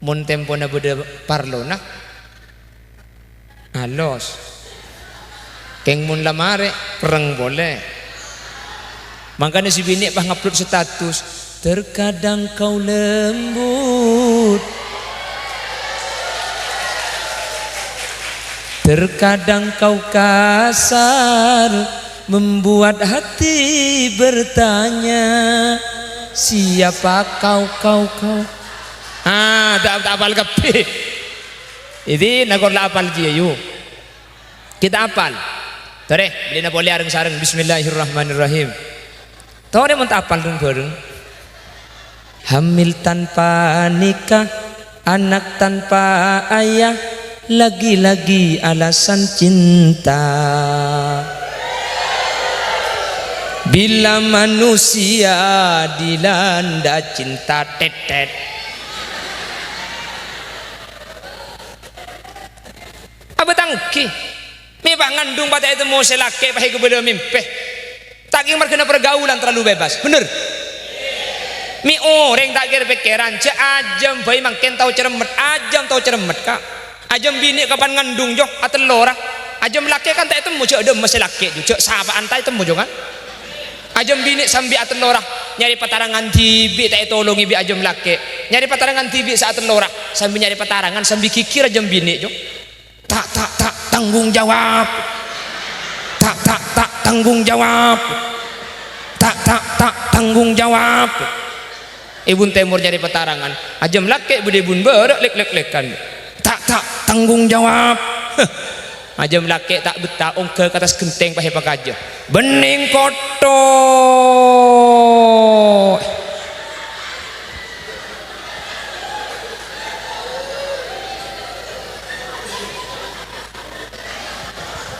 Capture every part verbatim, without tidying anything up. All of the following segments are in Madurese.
Mon tempona bâdâ parlona, alos. Kèng mon la marè, perreng polè. Mangkana sè binè' pas ngupload status, "Terkadang kau lembut, terkadang kau kasar, membuat hati bertanya, siapa kau, kau, kau?" Ah, ta', ta' apal kabbhi. Idina kor la apal jiyâ, yu. Kita apal. Torè, bâlina polè areng-sareng. Bismillahirrahmanirrahim. Torè mon ta' apal reng-bhâreng. Hamil tanpa nikah, anak tanpa ayah, lagi-lagi alasan cinta. Bila manusia dilanda cinta, tet, tet. Abâ' tangghi. Mè' pas ngandung pas ta' ètemmo sè lakè' pas èghâbâlâ mèmpè. Ta' kèng marghâna pergaulan terlalu bebas. Bener? Mè' orèng ta' kèr-pèkkèran, jâ' ajâm bhâi mangkèn tao cerremmet, ajâm tao cerremmet, Ka'. Ajâm binè' kapan ngandung, jâ' atellora. Ajâm lakè' kan ta' ètemmo, jâ' dâmma sè lakè', jâ' sapa'an ta' ètemmo, jâ' kan. Ajâm binè' sambi atellora, nyarè patarangan dhibi' ta' ètolongè bi' ajâm lakè'. Nyarè patarangan dhibi' sè atellora, sambi nyarè patarangan, sambi ghighir ajâm binè', jâ'. Ta', ta', ta', tanggung jawab. Ta', ta', ta', tanggung jawab. Ta', ta', ta', tanggung jawab. È bun tèmor nyarè patarangan, ajâm lakè' bâdâ è bun bârâ' lèk-lèk-lèkan. Ta', ta', tanggung jawab. Ajâm lakè' ta' bettah ongghâ ka attas ghentèng pas èpakajâ. Bennèng kotto.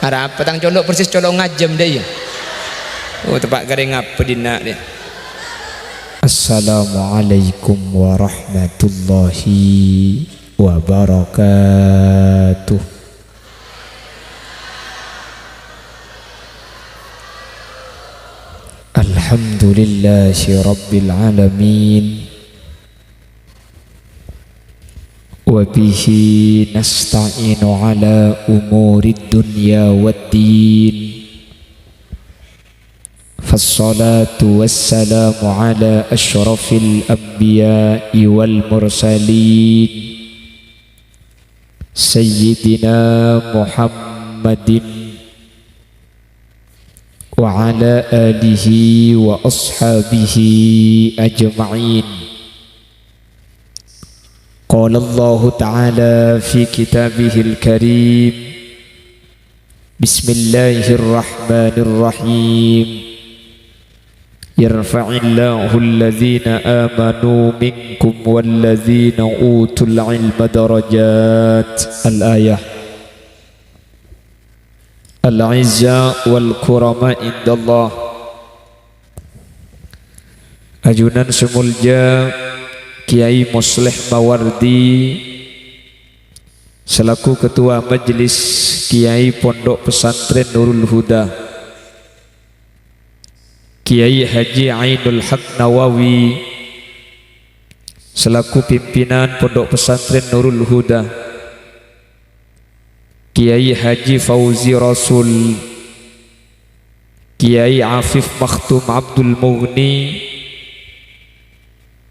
Arapa tang colo' persis colo' ngajâm dâ' iyâ? Oh, teppa' karè ngapa dinna' dâ'? Assalamualaikum warahmatullahi wabarakatuh. Alhamdulillahi rabbil alamin. Wa bihi nasta'inu ala umurid dunya wad din. Fassalatu wassalamu ala asyrafil anbiya'i wal mursalin, Sayyidina Muhammadin wa ala alihi wa ashabihi ajma'in. Qala Allahu ta'ala fi kitabihil karim, bismillahirrahmanirrahim. Yarfa'illahu alladhina amanu minkum walladhina utul ilma darajat. Al-ayah. Al-izza wal kurama indallah. Ajunan sè molja Kiai Musleh Mawardi selaku Ketua Majelis Kiai Pondok Pesantren Nurul Huda, Kiai Haji Ainul Haq Nawawi selaku pimpinan Pondok Pesantren Nurul Huda, Kiai Haji Fauzi Rasul, Kiai Afif Makhtum Abdul Mughni,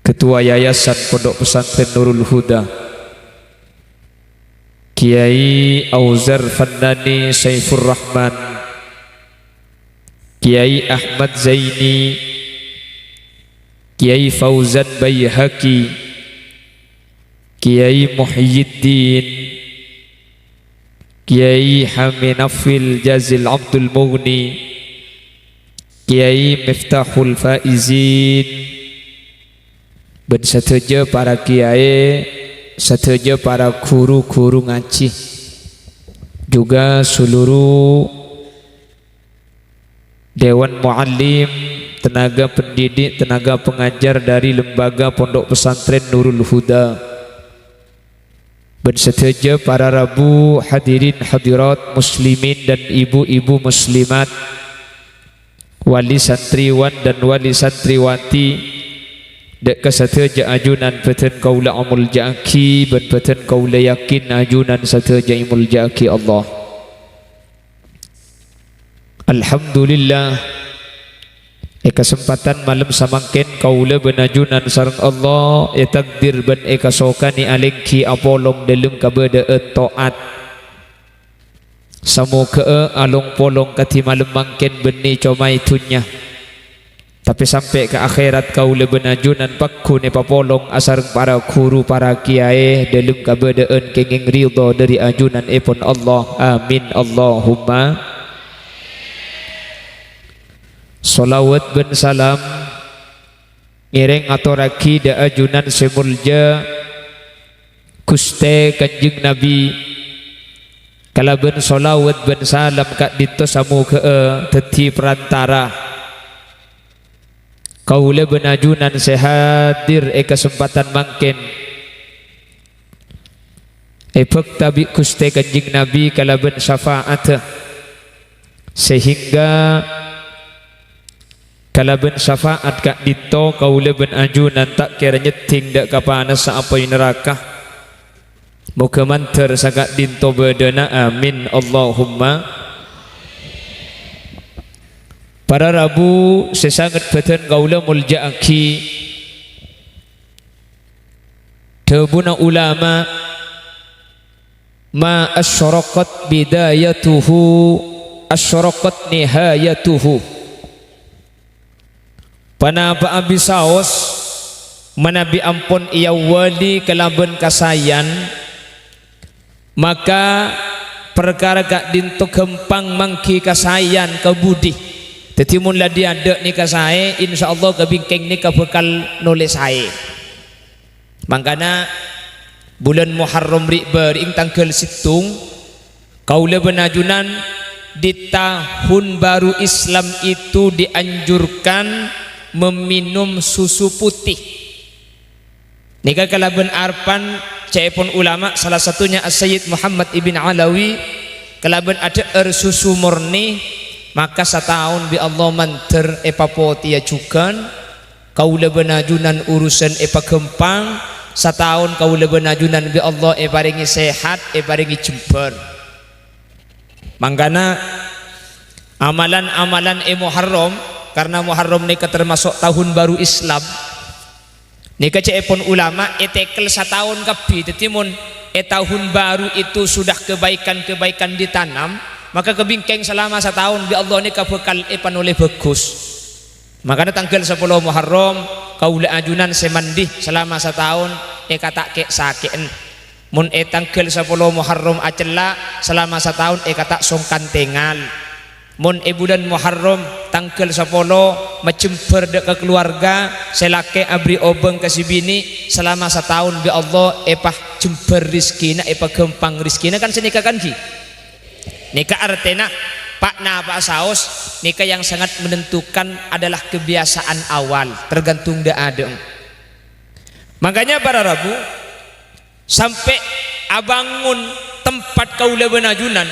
Ketua Yayasan Pondok Pesantren Nurul Huda, Kiai Auzar Fannani Saifur Rahman, Kiai Ahmad Zaini, Kiai Fauzan Baihaqi, Kiai Muhyiddin, Kiai Haminafil Jazil Abdul Mughni, Kiai Miftahul Faizin, bân sadhâjâ para kiai, sadhâjâ para guru-guru ngajhi, juga seluruh Dewan Muallim, tenaga pendidik, tenaga pengajar dari Lembaga Pondok Pesantren Nurul Huda, bân sadhâjâ para rabu, hadirin hadirat, muslimin dan ibu-ibu muslimat, wali santriwan dan wali santriwati, Dâ' ka sadhâjâ ajunan bâdhân kaulâ amolja'aghi, bân bâdhân kaulâ yakin ajunan sadhâjâ èmolja'aghi Allah. Alhamdulillah, è kasempadhân malem samangkèn kaulâ bân ajunan sareng Allah ètakdir bân èkasokanè alèngghi apolong dâlem kabâdâ'ân to'at. Samoghâ'â along-polong kadhi malem mangkèn bânnè coma è dhunnya. Tapè sampè' ka akhèrat kaulâ bân ajunan pagghun èpapolong asareng para ghuru, para kiyaè dâlem kabâdâ'ân kèngèng ridho dâri ajunanèpon Allah. Amin, Allahumma. Shalawat bân salam ngèrèng atorraghi dâ' ajunan sè molja Ghustè Kanjeng Nabi, kalabân shalawat bân salam ka'dinto samoghâ'â dhâddhi parantara kaulâ bân ajunan sè hadir è kasempadhân mangkèn èbhâkta bi' Ghustè Kanjeng Nabi kalabân syafa'addhâ, sehingga kalabân syafa'at ka'dinto kaulâ bân ajunan ta' kèra nyèddhing dâ' ka panassa apoy naraka. Moghâ mandhâr saka'dinto bâdâna. Amin, Allahumma. Para rabu sè sanget bâdhân kaulâ molja'aghi, dhâbuna ulama, "Ma asyraqat bidayatuhu, asyraqat nihayatuhu." Ponapa'a bisaos manabi ampon èawwali kalabân kasaèyan, maka parkara ka'dinto ghâmpang mangghi kasaèyan ka budi. Dhâddhi, mon la dhi-adâ' nèka saè, insyaallah ka bingkèng nèka bhâkal nolè saè. Mangkana, bulân Muharram ri'-bâri'eng tangghâl sèttong, kaulâ bân ajunan di tahun baru Islam itu dianjurkan meminum susu putih. Nèka kalabân arebbhân ca'èpon ulama, salah satunya As-Sayyid Muhammad Ibn Alawi, kalabân adhâ'âr susu morni, maka sataon bi' Allah mandhâr èpapotèya jhughân, kaulâ bân ajunan urusan èpaghâmpang, sataon kaulâ bân ajunan bi' Allah èparèngè sehat, èparèngè jembhâr. Mangkana, amalan-amalan è Muharram, karna Muharram nèka termasuk tahun baru Islam, nèka ca'èpon ulama ètekel sataon kabbhi. Dhâddhi, mon è tahun baru itu sudah kebaikan-kebaikan ditanam, maka ka bingkèng salama sataon bi' Allah nèka bhâkal èpanolè bhâghus. Mangkana tangghâl sapolo Muharram, kaulâ ajunan sè mandi salama sataon èkata' kè'-sakè'en. Mon è tangghâl sapolo Muharram acella', salama sataon èkata' songkan tengal. Mon è bulân Muharram, tangghâl sapolo, majembhâr dâ' ka kalowarga, sè lakè' aberri' obâng ka sè binè', salama sataon bi' Allah èpajembhâr rejhekkèna, èpaghâmpang rejhekkèna, kan sanèka kan, ghi? Nèka artèna, pa'-napa'a saos, nèka yang sangat menentukan adalah kebiasaan awal, tergantung dâ'-adâ'eng. Makanya para rabu, sampè' abângon tempat kaulâ bân ajunan,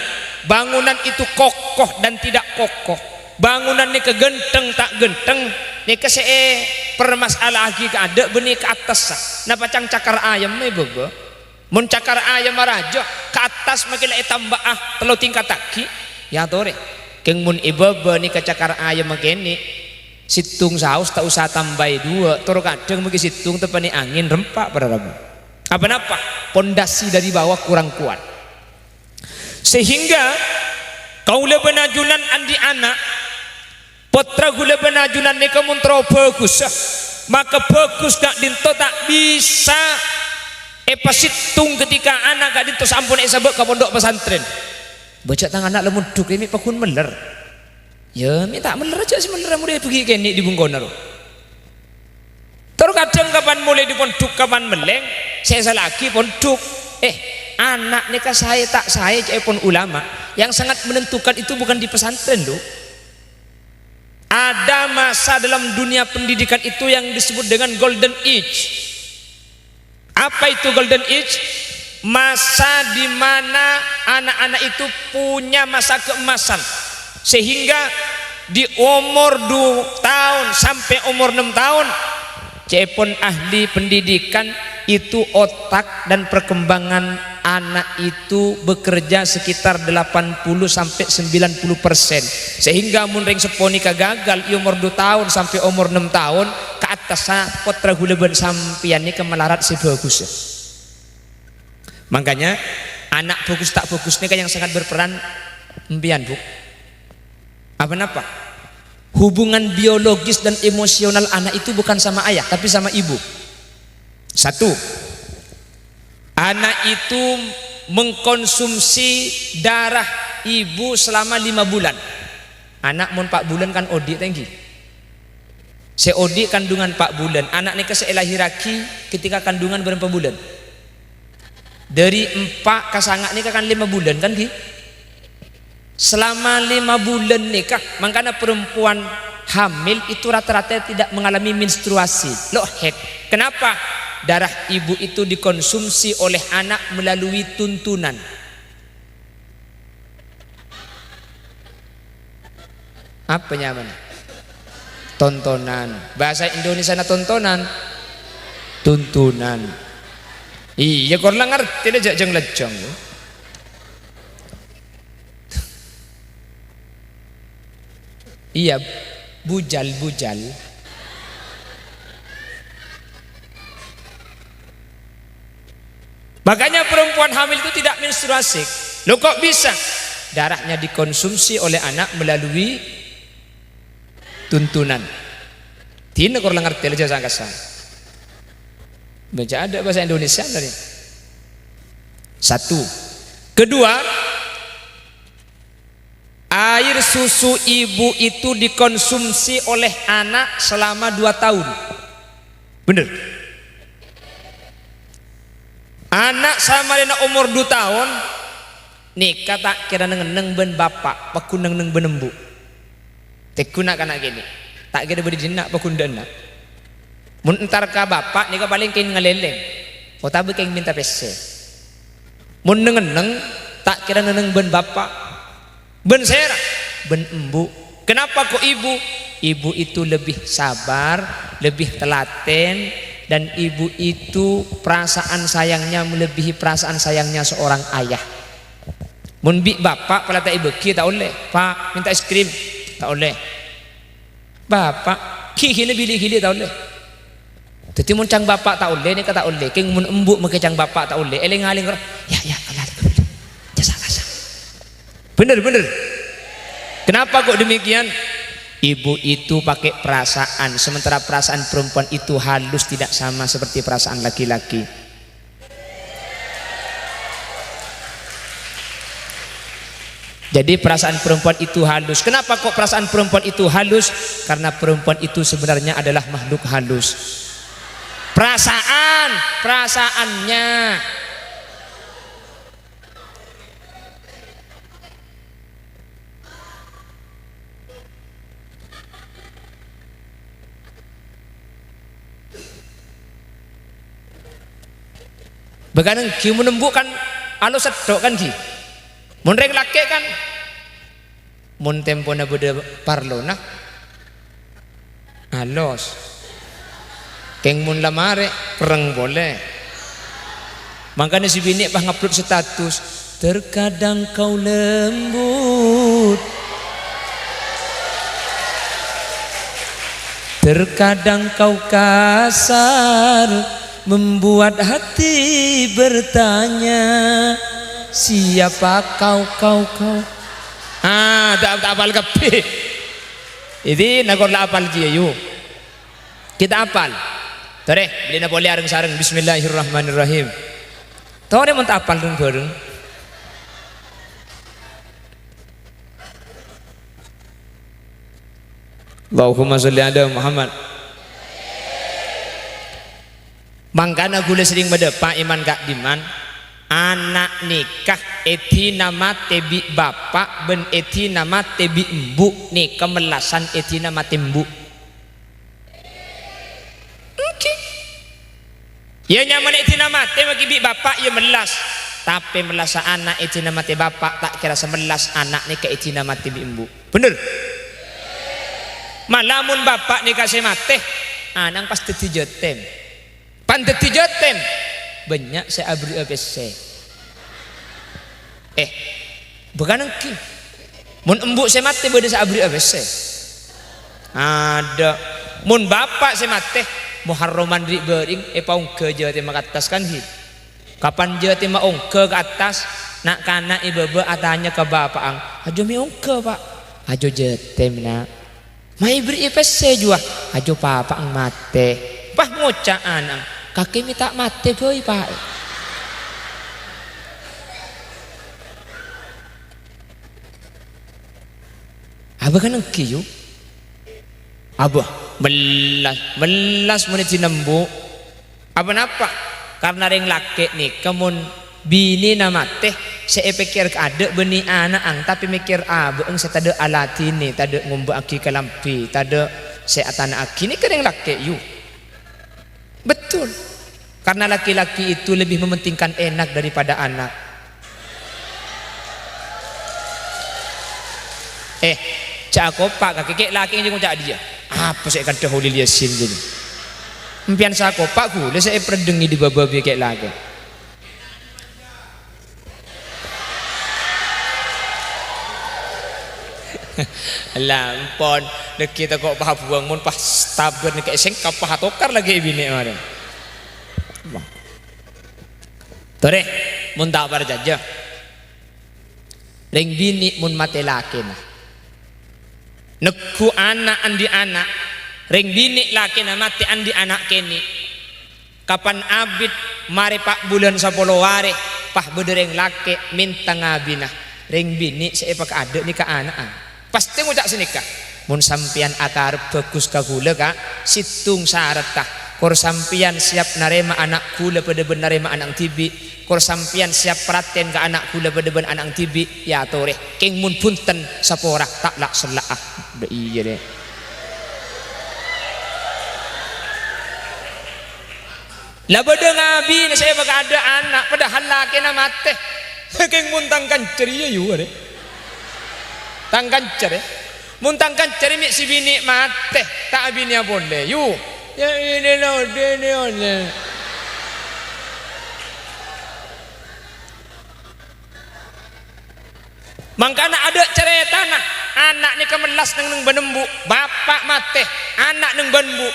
bangunan itu kokoh dan tidak kokoh. Bangunan nèka ghântheng ta' ghântheng, nèka sè èpermasala'aghi ka'dâ' bânnè ka attassa. Napa cang cakar ayam è bâbâ? Mon cakar ayam arajâ, ka attas makè la ètamba'a tello tingkattaghi, èyatorè. Kèng mon è bâbâ nèka cakar ayam kènè', sèttong saos ta' osa tambâi duwâ', tor kadhâng makè sèttong teppa'na angèn rempa' para rabu. Apa-napa? Pondasi dari bawah kurang kuat. Sehingga kaulâ bân ajunan andi' ana', Pottra kaulâ bân ajunan nèka mon terro bhâghussa, maka bhâghus ka'dinto ta' bisa èpasèttong ketika ana' ka'dinto sampon èsabâ' ka pondhuk pasantrèn. Bâjâ' tang ana' la mondhuk, è, mè' pagghun mèller. Yâ, mè' ta' mèller jâ' sè mèller, molè bâgi kènè' dhi bengkona, ro. Tor kadhâng kapan molè dhi pondhuk, kapan mellèng, sè èsala'aghi pondhuk. Eh, ana' nèka saè ta' saè, ca'èpon ulama, yang sangat menentukan itu bukan di pesantren, loh. Ada masa dalam dunia pendidikan itu yang disebut dengan golden age. Apa itu golden age? Masa di mana anak-anak itu punya masa keemasan, sehingga di umur dua tahun sampai umur enam tahun, Ca'èpon ahli pendidikan, itu otak dan perkembangan anak itu bekerja sekitar delapan puluh sampai sembilan puluh persen. Sehingga mon rèng seppo nèka gagal, è omor du taon sampai omor ennem taon, kaattassa pottra ghulâ bân sampèyan nèka malarat sè bhâghus. Makanya, anak bagus tak bagus nèka yang sangat berperan empèyan, Bu. Apa napa? Hubungan biologis dan emosional anak itu bukan sama ayah, tapi sama ibu. Satu, anak itu mengkonsumsi darah ibu selama lima bulan. Anak mon empa' bulan kan odi' ta' ènggi. Sè odi' kandungan empa' bulan, anak nèka sè èlahèrraghi ketika kandungan bârâmpa bulan? Dâri empa' ka sanga' nèka kan lèma bulan, kan, ghi? Selama lèma bulan nèka, mangkana perempuan hamil itu rata-rata tidak mengalami menstruasi, loh, haid. Kenapa? Darah ibu itu dikonsumsi oleh anak melalui tuntunan. Apa nyamana? Tontonan. Bahasa Indonesiana tontonan? Tuntunan. Iyâ, kor la ngartè la, jhâ' jâng-lajâng. Iyâ, bujal-bujal. Makanya perempuan hamil itu tidak menstruasi. Loh, kok bisa? Darahnya dikonsumsi oleh anak melalui tuntunan. Dinah kor la ngartè la jhâ' sangkasang. Baca ada bahasa Indonesia tadi. Satu. Kedua, air susu ibu itu dikonsumsi oleh anak selama dua tahun. Bener. Ana' samarèna omor du taon, nèka ta' kèra neng-enneng bân bapa', pagghun neng-enneng bân embu'. Tèngghu na'-kana' kènè', ta' kèra bâdâ dinna' pagghun dâ' enna'. Mon entar ka bapa' nèka palèng kèng ngalèlèng, otabâ kèng mènta pèssè. Mon neng-enneng, ta' kèra neng-enneng bân bapa'. Bân sèra? Bân embu'. Kenapa kok ibu? Ibu itu lebih sabar, lebih telaten, dan ibu itu perasaan sayangnya melebihi perasaan sayangnya seorang ayah. Mon bi' bapa' pala ta' èbâghi ta' ollè, "Pa', minta es krim." Ta' ollè. Bapa', ghighina bili-ghili ta' ollè. Dhâddhi, mon cang bapa' ta' ollè, nèka ta' ollè. Kèng mon embu' makè cang bapa' ta' ollè, èlèng-alèng, "Ya, ya, kala-, kala-, jasa kasa." Bener, bener. Kenapa kok demikian? Ibu itu pakai perasaan, sementara perasaan perempuan itu halus, tidak sama seperti perasaan laki-laki. Jadi, perasaan perempuan itu halus. Kenapa kok perasaan perempuan itu halus? Karena perempuan itu sebenarnya adalah makhluk halus. Perasaan, perasaannya. Bâkana ghi' mon embu' kan alos sèttong kan ghi'. Mon rèng lakè' kan, mon tempona bâdâ parlona, alos. Kèng mon la marè, perreng polè. Mangkana sè binè' pas ngupload status, "Terkadang kau lembut, terkadang kau kasar, membuat hati bertanya, siapa kau, kau, kau?" Ah, ta', ta' apal kabbhi. Iyâ, na kor la apal jiyâ, yu. Kita apal. Torè, bâlina polè areng-sareng. Bismillahirrahmanirrahim. Torè mon ta' apal reng-bhâreng. Allahumma sholli ala Muhammad. Mangkana ghulâ serrèng madâpa' è man-ka'dimman, ana' nèka èdina matè bi' bapa' bân èdina matè bi' embu' nèka mellasan èdina matè embu'. Èngghi. Iyâ, nyamana èdina matè maghi bi' bapa', iyâ mellas. Tapè mellassa ana' èdina matè bapa' ta' kèra samellas ana' nèka èdina matè bi' embu'. Bhender? Mala mon bapa' nèka sè matè, Ana'na pas dhâddhi jâtèm. Pan dhâddhi jâtèm, bânnya' sè aberri'â pèssè. Eh, bhâkal ènggi. Mon embu' sè matè bâdâ sè aberri'â pèssè? Adâ'. Mon bapa' sè matè, Muharraman ri'-bâri'eng èpaongghâ jâtèmma ka attas, kan, ghi? Kapan jâtèmma ongghâ ka attas, na'-kana' è bâbâ atanya ka bapa'na, "Ajâ mè' ongghâ, Pa'?" "Ajâ jâtèm, Na'." "Ma' èberri'i pèssè, jhuwâ?" "Ajâ bapa'na matè." Pas ngoca' ana'na, "Kakè mè' ta' matè bhâi, Pa'." Abâ kan ènggi, yu. Abâ, mellas, mellas mon èdina embu'. Apa napa? Karna rèng lakè' nèka mon binèna matè, sè èpèkkèr kaadâ' bânnè ana'na, tapè mèkkèr abâ'na sè tadâ' aladhinè, tadâ' ngombâ'aghi kalambhi, tadâ' sè atana'aghi, nèka rèng lakè', yu. Betul. Karena laki-laki itu lebih mementingkan enak daripada anak. Eh, jhâ' akopa' kakè, kè' lakè' ngoca' dhiyâ. Apa sè èkandhâ Kholil Yasin jârèya? Empèyan sè akopa' ghulâ sè èpèrdhengngè è bâbâ bi' kè' lakè'. Ella, empon, dhâggi' tako' pabuwâng, mon pas tabâr nèka èsèngkap, pas atokar laghi' binè' marè. Torè, mon ta' parcajâ. Rèng binè' mon matè lakèna. Neggu' ana' andi' ana', rèng binè' lakèna matè andi' ana' kènè'. Kapan abit marè pa' bulân sapolo arè, pas bâdâ rèng lakè' mènta ngabina, rèng binè' sè èpakaadâ' nèka ana'na. Pastè ngoca' sanèka, "Mon sampèyan akarep bhâghus ka ghulâ, Ka', sèttong saradhdhâ, kor sampèyan siap narèma ana' ghulâ padâ bân narèma ana'na dhibi', kor sampèyan siap parhatèn ka ana' ghulâ padâ bân ana'na dhibi', èyatorè. Kèng mon bhunten, sapora ta' la'-sella'a." Dâ' iyâ, Dè'. La bâdâ ngabina sè èpakaadâ' ana', padahal lakèna matè. Kèng mon tang kanca rèya, yu, arè. Tang kanca rè. Mon tang kanca rè mè' sè binè' matè, ta' abinèya polè, yu. Ya, ini lo, ini, ini. Mangkana adâ' carètana, ana' nèka mellas neng-neng bân embu', bapa' matè, ana' neng bân embu'.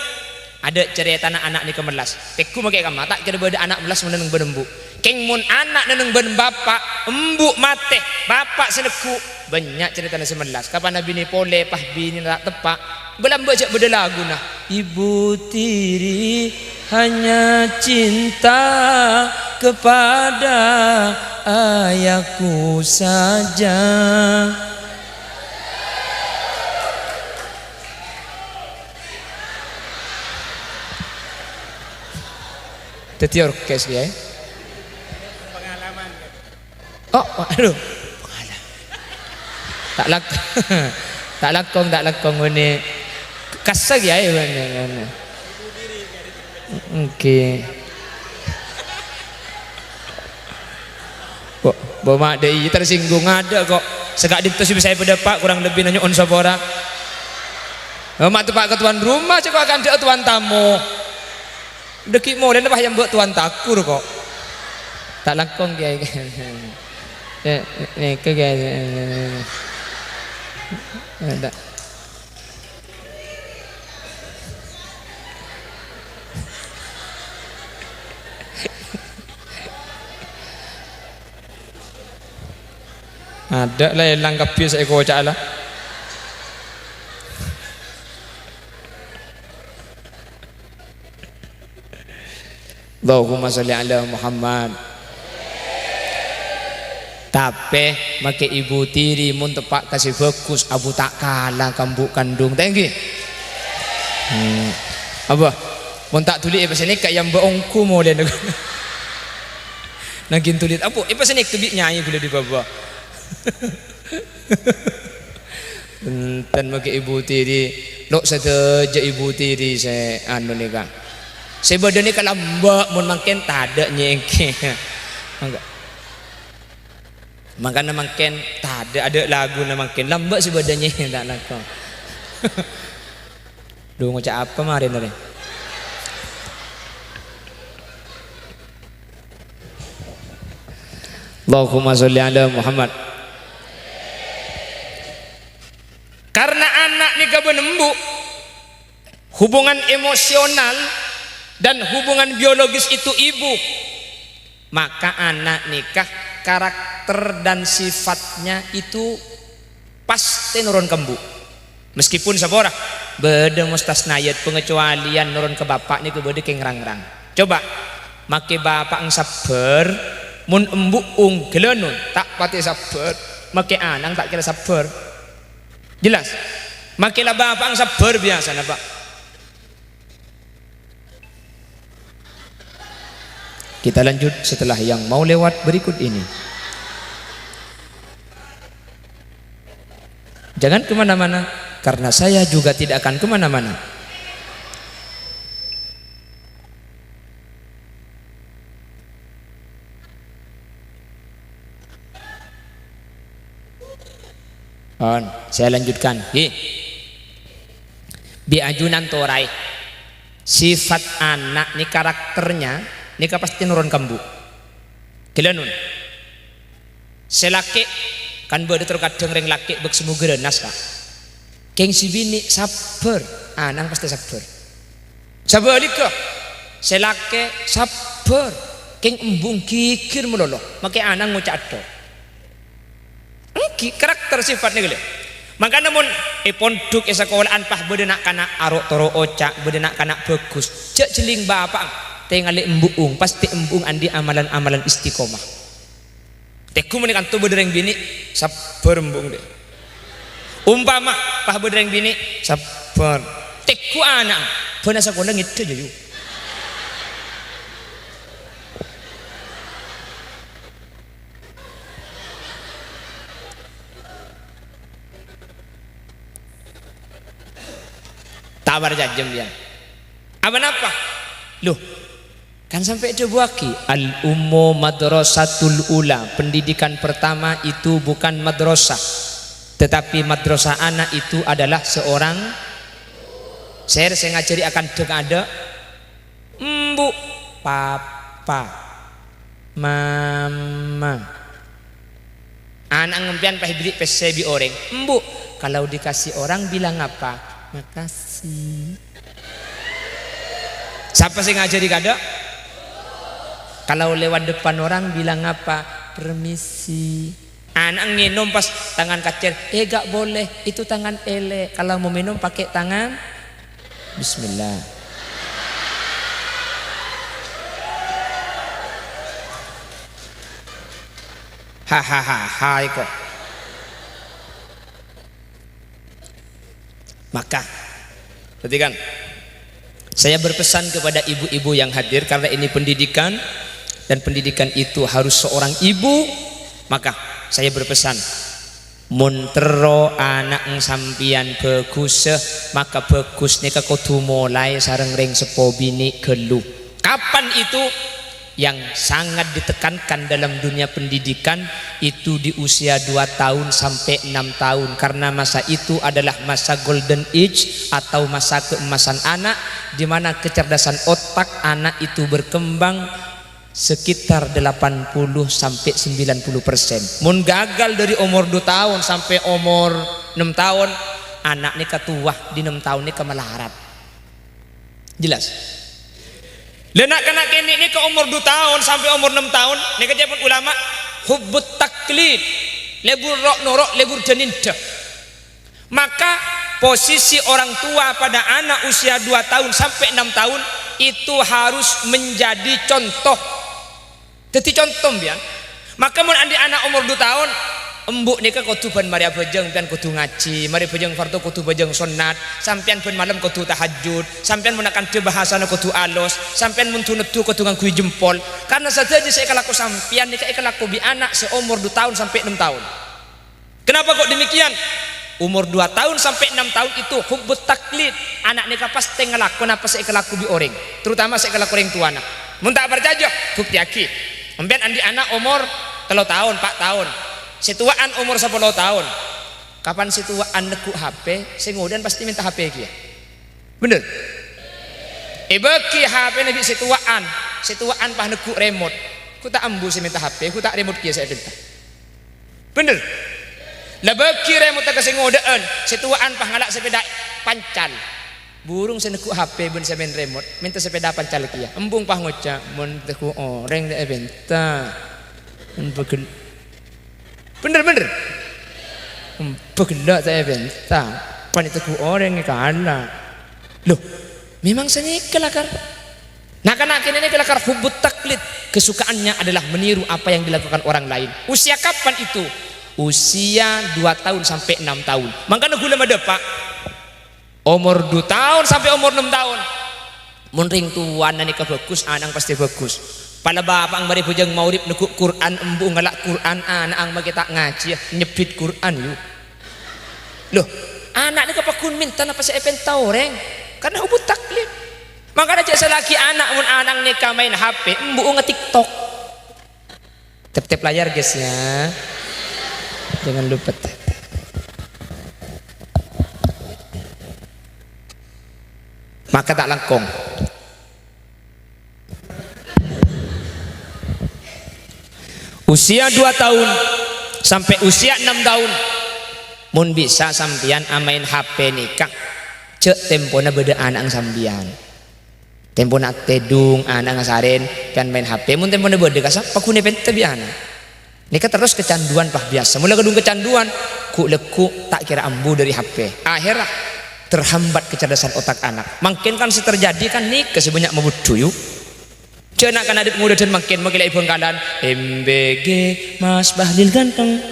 Adâ' carètana ana' nèka mellas. Pèggu' makè kamma, ta' kèra bâdâ ana' mellas mon neng bân embu'. Kèng mon ana' neng-neng bân bapa', embu' matè, bapa' sè neggu', bânnya' carètana sè mellas. Kapan abinè polè, pas binèna ta' teppa', Bâlâmbâ jhâ' bâdâ laguna. Ibu tiri hanya cinta kepada ayahku saja. Dâddhi orkes, ya. Oh, aduh. Ta' lak-, ta' langkong, ta' langkong, bânnè. Kassa' kèya, bânnè, bânnè. Èngghi. Bo-, bo ma' dâ' iyâ tersinggung adâ' kok. Sè ka'dinto sè bisa èpadâpa' kurang lebbi nyo'on sapora. Ma' teppa' ka tuan rumah, cè' kok akantha tuan tamu. Dâgghi' molèna pas èyambâ' tuan takur kok. Ta' langkong, Kèyaè. Eh, nèka, Kèyaè. Eh, ta-, adâ' la èlang kabbhi sè èkoca'a la. Allahumma sholli ala Muhammad. Tapè, makè ibu tiri mon teppa' ka sè bhâghus, abu ta' kala ka embu' kandhung. Ta' èngghi? Hmm. Apa? Mon ta' dhuli èpasanèka, èyambâ' ongghu molèna. Nangghing dhuli, apa? Èpasanèka bi' nyaè ghulâ dâri bâbâ. Enten makè ibu tiri, lo' sadhâjâ ibu tiri sè anu nèka. Sè bâdâ nèka lambâ' mon mangkèn tadâ' nyèngkè. Mangka-, mangkana mangkèn tadâ', adâ' laguna mangkèn lambâ' sè bâdâ nyèngkè ta' langkong. Dhu, ngoca' apa marèna rè? Allahumma sholli ala Muhammad. Karena ana' nèka bân embu', hubungan emosional dan hubungan biologis itu ibu, maka ana' nèka karakter dan sifatnya itu pastè noron ka embu'. Meskipun sapora, bâdâ mustasnayat, pangecualian noron ka bapa' nèka bâdâ kèng rang-rang. Coba, makè bapa'eng sabbhâr, mon embu'eng ghâlânon ta' patè sabbhâr, makè ana'eng ta' kèra sabbhâr. Jelas? Makè la bapa'eng sabbhâr biyasana, Pak. Kita lanjut setelah yang mau lewat berikut ini. Jangan kemana-mana, karena saya juga tidak akan kemana-mana. On, saya lanjutkan. Hi. Bi' ajunan toraè. Sifat ana' nè karakternya nèka pastè noron ka embu'. Ghâlânon. Sè lakè', kan bâdâ terkadang rèng lakè' bâk semogâ ranas, Ka'. Kèng sè binè' sabbhâr, ana'eng pastè sabbhâr. Sabhâligghâ, sè lakè' sabbhâr, kèng embu'eng ghighir malolo, makè ana'eng ngoca' adhu. Ènggi, karakter sifatnya ghâllu. Mangkana mon è pondhuk, è sakola'an pas bâdâ na'-kana' aro'-toro' oca', bâdâ na'-kana' bhâghus, jhâ' jhelling bapa'eng, tèngalè embu'eng, pastè embu'eng andi' amalan-amalan istiqomah. Tèngghu mon è kanto bâdâ rèng binè', sabbhâr embu'eng, dhi'. Umpama pas bâdâ rèng binè', sabbhâr. Tèngghu ana'eng, bâna sakola ngèdhâ, jâ, yu. Ta' parcajâ, sampèyan. Apa napa? Loh, kan sampè' èdhâbuwâghi, "Al-ummu madrasatul ula", pendidikan pertama itu bukan madrasah, tetapi madrasah anak itu adalah seorang sè, sè ngajhâri akandhâng adâ', embu', papa, mama. Ana'eng sampèyan pas èberri' pèssè bi' orèng, "Embu', kalau dikasih orang bilang apa?" "Makasih." Sapa sè ngajhâri kadâ'? Kalau lewat depan orang bilang apa? "Permisi." Ana'eng ngènom pas tangan kacèr, "Eh, gak boleh, itu tangan elek. Kalau mau minum pakai tangan." Bismillah. Hahaha, iko. Maka, perhatikan. Saya berpesan kepada ibu-ibu yang hadir, karena ini pendidikan, dan pendidikan itu harus seorang ibu, maka saya berpesan, Mon terro ana'na sampèyan bhâghussa, maka bhâghus nèka kodhu molaè sareng rèng seppo binè' ghâllu. Kapan itu? Yang sangat ditekankan dalam dunia pendidikan itu di usia dua tahun sampai enam tahun, karena masa itu adalah masa golden age atau masa keemasan anak, di mana kecerdasan otak anak itu berkembang sekitar delapan puluh sampai sembilan puluh persen. Mon gagal dari omor du taon sampai omor ennem taon, ana' nèka towa, di ennem taon nèka malarat. Jelas? Lha, na'-kana' kènè' nèka omor du taon sampai omor ennem taon, nèka ca'èpon ulama, hubbut taklid, lebur ro'-noro', lebur dâ-nèndhâ. Maka, posisi orang tua pada anak usia dua tahun sampai enam tahun itu harus menjadi contoh. Dhâddhi contoh, sampèyan. Maka, mon andi' ana' omor du taon, embu' nèka kodhu bân marè abhâjâng, sampèyan kodhu ngajhi, marè bhâjâng fardhu kodhu bhâjâng sonnat, sampèyan bân malem kodhu tahajjud, sampèyan mon akandhâ bhâsana kodhu alos, sampèyan mon du-neddhu kodhu ngangghuy jempol. Karna sadhâjâ sè èkalako sampèyan nèka èkalako bi' ana' sè omor du taon sampai ennem taon. Kenapa kok demikian? Umur dua tahun sampai enam tahun itu hubbut taklid. Ana' nèka pastè ngalako napa sè èkalako bi' orèng, terutama sè èkalako orèng towana. Mon ta' parcajâ, buktèyaghi. Sampèyan andi' ana' omor tello taon, pa' taon. Sè towa'an omor sapolo taon. Kapan sè towa'an neggu' H P, sè ngodâ'ân pastè mènta H P kèya. Bhender? Èbâghi H P-na bi' sè towa'an, sè towa'an pas neggu' remot. Ghu ta' ambu sè mènta H P, ghu ta' remote kèya sè èpènta. Bhender? La bâghi remote ka sè ngodâ'ân, sè towa'an pas ngala' sapèda pancal. Burung sè neggu' H P bân sè maèn remote, mènta sapèda pancal kèya. Embung pas ngoca', "Mon tegghu orèng ta' èpènta." Mon pegel-, bhender, bhender? Mon pegella' ta' èpènta. Pan tegghu orèng èkala'. Loh, memang sanèka lakar. Na'-kana' kènè' nèka lakar hubbut taklid. Kesukaannya adalah meniru apa yang dilakukan orang lain. Usia kapan itu? Usia dua tahun sampai enam tahun. Mangkana ghulâ madâpa'. Omor dua taon sampè' omor ennem taon. Mon rèng towana nèka bhâghus, ana'na pastè bhâghus. Pala bapa'na marè bhâjâng maghrib neggu' Qur'an, embu'na ngala' Qur'an, ana'na makè ta' ngajhi, nyebbhit Qur'an, yu. Loh, ana' nèka pagghun mènta napa sè èpènta orèng? Karna hubbut taklid. Mangkana jhâ' sala'aghi ana' mon ana'na nèka maèn H P, embu'na nge-TikTok. Tep-tep layar, guys, ya. Jangan lupa tep-tep. Maka ta' langkong. Usia dua taon sampè' usia ennem taon, mon bisa sampèyan amaèn H P nèka, jhâ' tempona bâdâ ana'na sampèyan. Tempona tèdung, ana'na sarèn, sampèyan maèn H P. Mon tempona bâdâ, kassa' pagghun èpènta bi' ana'. Nèka terros kecanduan, pas biyasa. Mola kadhung kecanduan, ghu'-lagghu' ta' kèra ambu dâri H P. Akhèrra terhambat kecerdasan otak anak. Mangkèn kan sè terjadi kan nèka sè bânnya' mabudhu, yu. Jhâ' na'-kana' dâ' ngodâdhân mangkèn, makè la è Bhângkalan, "M B G Mas Bahlil ganteng.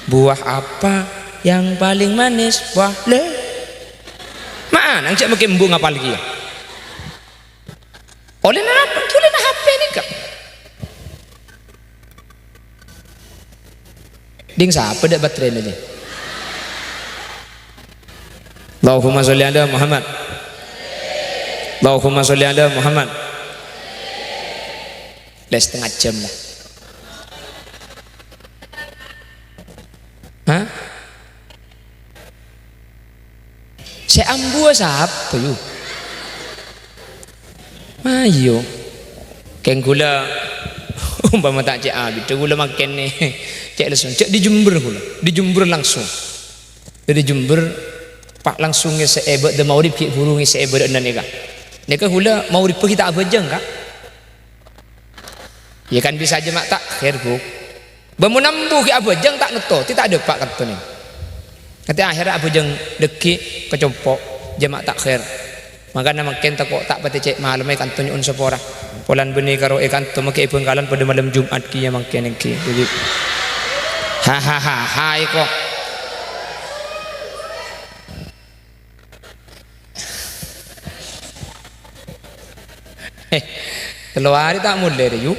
Buah apa yang paling manis?" Buah le. Ma'ana jhâ' makè embu' ngapal kèya. Ollèna apa? Ollèna H P nèka. Ding sapa dâ' baterena, jâ? Allahumma sholli ala Muhammad. Allahumma sholli ala Muhammad. Lè, setengah jam lah. Hah? Sè ambuwâ sapa, yu? Ayo. Kèng ghulâ, umpama ta' cè' abidhâ, ghulâ mangkèn nè, cè' langsung. Cè' di Jember ghulâ. Di Jember langsung. Dâri Jember, pas langsung ngèsè'è bâdâ maghrib, ghi' bhuru ngèsè'è bâdâ'na nèka. Nèka ghulâ maghribbhâ ghi' ta' abhâjâng, Ka'. Iyâ kan bisa jemaah takhir, Bu. Bâ mon ambu ghi' abhâjâng ta' ngetto, ti ta' dâpa' kantona. Ngatè akhèrra abhâjâng dhâggi' ka compo' jemaah takhir. Mangkana mangkèn tako' ta' patè cè' malem è kanto nyo'on sapora. Polana bânnè karo è kanto makè è Bhângkalan padâ malem Jum'at kèya mangkèn èngghi. Jadi, ha, ha, ha, ha, iko. Eh, tello arè ta' molè rè, yu.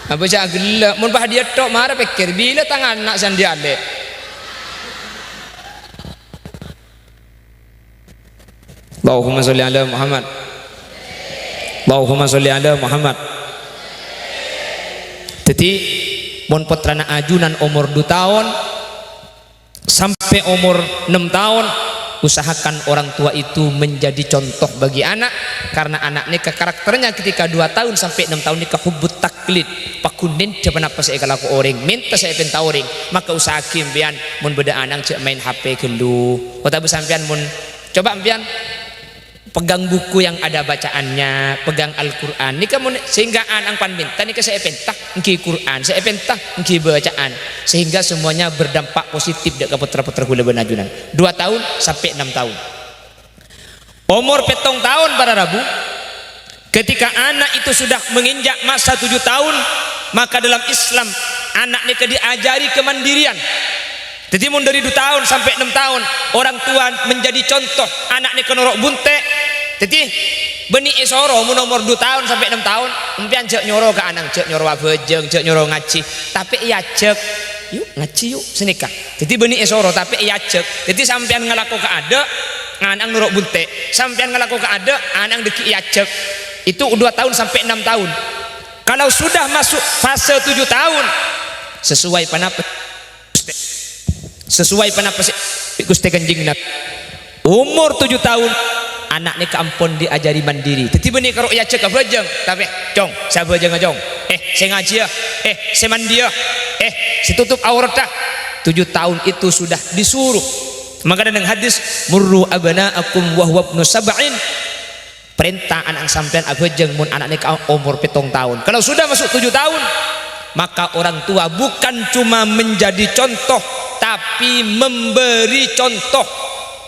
Apa sè aghellâ'? Mon pas diyâ tok, mara pèkkèr, bilâ tang ana' sè andi' alè'? Allahumma sholli ala Muhammad. Allahumma sholli ala Muhammad. Dhâddhi, mon pottrana ajunan omor dua taon, sampai umur enam tahun, usahakan orang tua itu menjadi contoh bagi anak, karena anak nèka karakternya ketika dua tahun sampai enam tahun nèka hubbut taklid, pagghun nèndhâ ponapa sè èkalako orèng, mènta sè èpènta orèng, maka usahaghi sampèyan mon bâdâ ana' jhâ' maèn H P ghâllu, otabâ sampèyan mon, coba sampèyan pegang buku yang ada bacaannya, pegang Al-Qur'an. Nèka mon, sehingga ana' pan mènta nèka sè èpènta, èngghi Qur'an, sè èpènta, èngghi bacaan. Sehingga semuanya berdampak positif dâ' ka pottra-pottra ghulâ bân ajunan. Dua tahun sampai enam tahun. Omor pèttong taon, para rabu, ketika anak itu sudah menginjak masa tujuh tahun, maka dalam Islam, anak nèka diajari kemandirian. Dhâddhi, mon dâri dua taon sampè' enam taon, orang tua menjadi contoh, ana' nèka noro' bunte'. Dhâddhi, bânnè èsoro, mon omor dua taon sampè' enam taon, sampèyan jhâ' nyoro ka ana', jhâ' nyoro abhâjâng, jhâ' nyoro ngajhi, tapè èajhâk, "Yu, ngajhi, yu," sanèka. Dhâddhi, bânnè èsoro, tapè èajhâk. Dhâddhi, sampèyan ngalako kaadâ', ana' noro' bunte'. Sampèyan ngalako kaadâ', ana' dhâggi' èajhâk. Itu dua taon sampè' enam taon. Kalau sudah masuk fase tujuh taon, sesuai panapa Sesuai panapa sè Ghustè Kanjeng Nabi. Umur tujuh taon, Ana' nèka ampon diajari mandiri. Dhâddhi bânnè karo èajhâk abhâjâng, tapè, "Cong, sè abhâjânga, Cong. Eh, sè ngajhiyâ. Eh, sè mandiya. Eh, sè totop auratta." Tujuh tahun itu sudah disuruh. Maka neng hadis, "Murru abna'akum wa huwa ibnu sab'in." Parènta ana' sampèyan abhâjâng mon ana' nèka omor pèttong taon. Kalau sudah masuk tujuh tahun, maka orang tua bukan cuma menjadi contoh, tapi memberi contoh.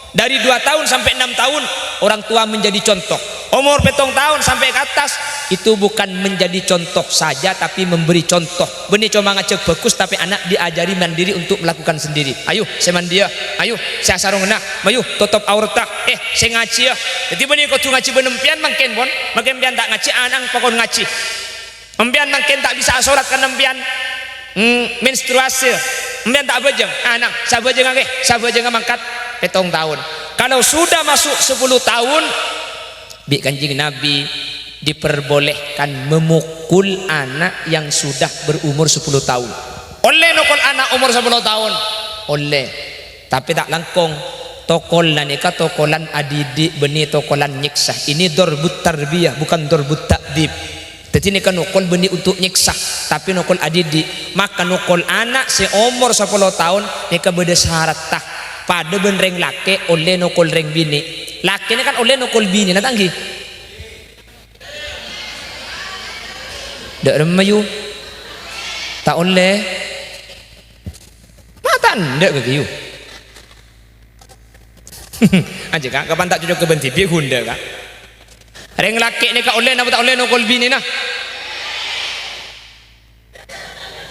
Dari dua tahun sampai enam tahun, orang tua menjadi contoh. Omor pèttong taon sampai ke atas, itu bukan menjadi contoh saja, tapi memberi contoh. Bânnè coma ngajhâk bhâghus, tapè ana' diajari mandiri untuk melakukan sendiri. "Ayo, sè mandiya. Ayo, sè asarongngana. Mayu, totop auratta. Eh, sè ngajhiyâ." Dhâddhi bânnè kodhu ngajhi bân empèyan mangkèn, pon. Mangkèn empèyan ta' ngajhi, ana' pakon ngajhi. Empèyan mangkèn ta' bisa asolat karna empèyan, mm, menstruasi. Empèyan ta' abhâjâng. Ana', sè abhâjânga, kè, sè abhâjânga mangkat pèttong taon. Kalau sudah masuk sepuluh tahun, bi' Kanjeng Nabi diperbolehkan memukul anak yang sudah berumur sepuluh tahun. Ollè nokol ana' omor sapolo taon? Ollè. Tapè ta' langkong. Tokolla nèka tokolan adidik, bânnè tokolan nyèksa. Ini darbut tarbiyah, bukan darbut ta'dib. Dhâddhi nèka nokol bânnè untuk nyèksa, tapè nokol adidik. Maka nokol ana' sè omor sapolo taon nèka bâdâ saratta. Padâ bân rèng lakè' ollè nokol rèng binè'. Lakèna kan ollè nokol binèna, ta' ènggi? Dâ' remma, yu. Ta' ollè. Ma' ta' endâ' ghâghi, yu. Ajâ, Ka', kapan ta' cocok ka bân dhibi', ghundhâ, Ka'. Rèng lakè' nèka ollè napa ta' ollè nokol binèna?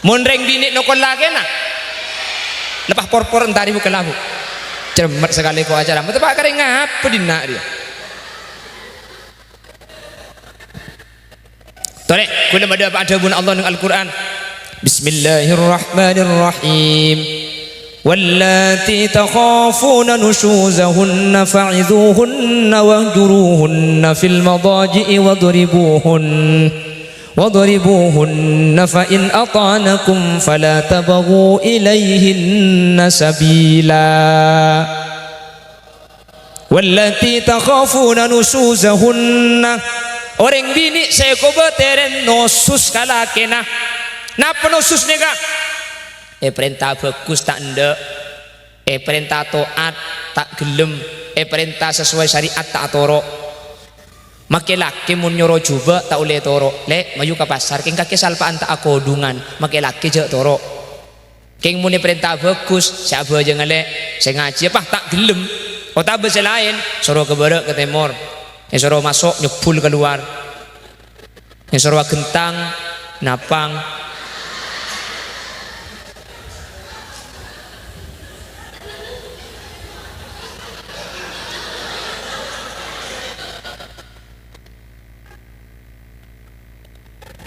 Mon rèng binè' nokol lakèna, lepas porpor entari bu kala, bu. Cermet sakalè ko' acara. Mata pa' karè ngapa dinna' rèya? Torè, ghulâ bâdâ apa adhâbuna Allah neng Al-Qur'an. Bismillahirrahmanirrahim. Wallati takhafuna nusyuzahunna fa'idhuhunna wahjuruhunna fil madaji'i wadribuhun. Wadribuhunna fa in ata'nakum fala tabghu ilaihinna sabila. Wallati takhafuna nusyuzahunna. Orèng binè' sè kobâtèrèn nosus ka lakèna. Napa nosus nèka? Èparènta bhâghus ta' endâ'. Èparènta to'at ta' ghellem. Èparènta sesuai syariat ta' atoro'. Makè lakè mon nyoro jhubâ' ta' ollè toro'. "Lè', mayu ka pasar, kèng kakè salpa'an ta' akodhungan." Makè lakè jhâ' toro'. Kèng mon èparènta bhâghus, sè abhâjânga lè', sè ngajhiyâ pas ta' ghellem, otabâ sè laèn, soro ka bârâ' ka tèmor, èsoro maso' nyebbhul kalowar, èsoro aghentang napang.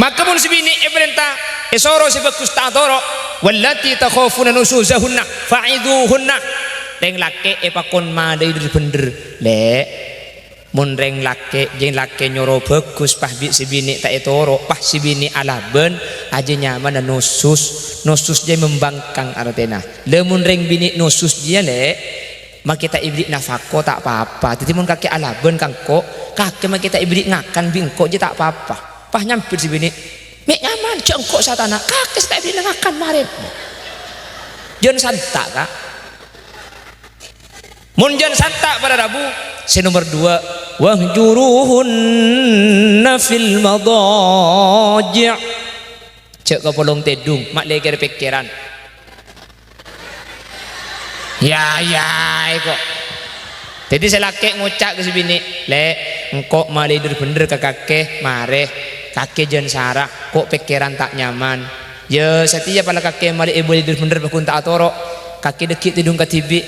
Maka mon sè binè' èparènta, èsoro sè bhâghus ta' atoro', "Wallati takhafuna nusyuzahunna fa'idhuhunna." Rèng lakè' èpakon malèi dhâr-bhendhâr, "Lè', mon rèng lakè', jhâ' lakè' nyoro bhâghus, pas bi' sè binè' ta' ètoro', pas sè binè' alabân, ajâ nyamana nosus, nosus jhâ' membangkang artèna. Lè' mon rèng binè' nosus jiyâ, Lè', makè ta' èberri' nafako ta' pa-apa. Dhâddhi mon kakè alabân ka engko', kakè makè ta' èberri' ngakan bi' engko' jiyâ ta' pa-apa." Pas nyambit sè binè', "Mè' nyaman, jhâ' engko' sè atana', kakè sè ta' èberri' ngakan marèn." Jhân santa', Ka'. Mon jhân santa' para rabu, sè nomer duwâ', "Wahjuruhunna fil madaji'." Jhâ' kapolong tèdung, ma' lèkèr pèkkèran. Ya, ya, èko. Dhâddhi sè lakè' ngoca' ka sè binè', "Lè', engko' malèi dhâr-bhendhâr ka kakè, marè. Kakè jhân sara, ko' pèkkèran ta' nyaman. Ya, satèya pala kakè malè èbâli dhâr-bhendhâr bhâghun ta' atoro'. Kakè dhâggi' tèdung kadhibi'.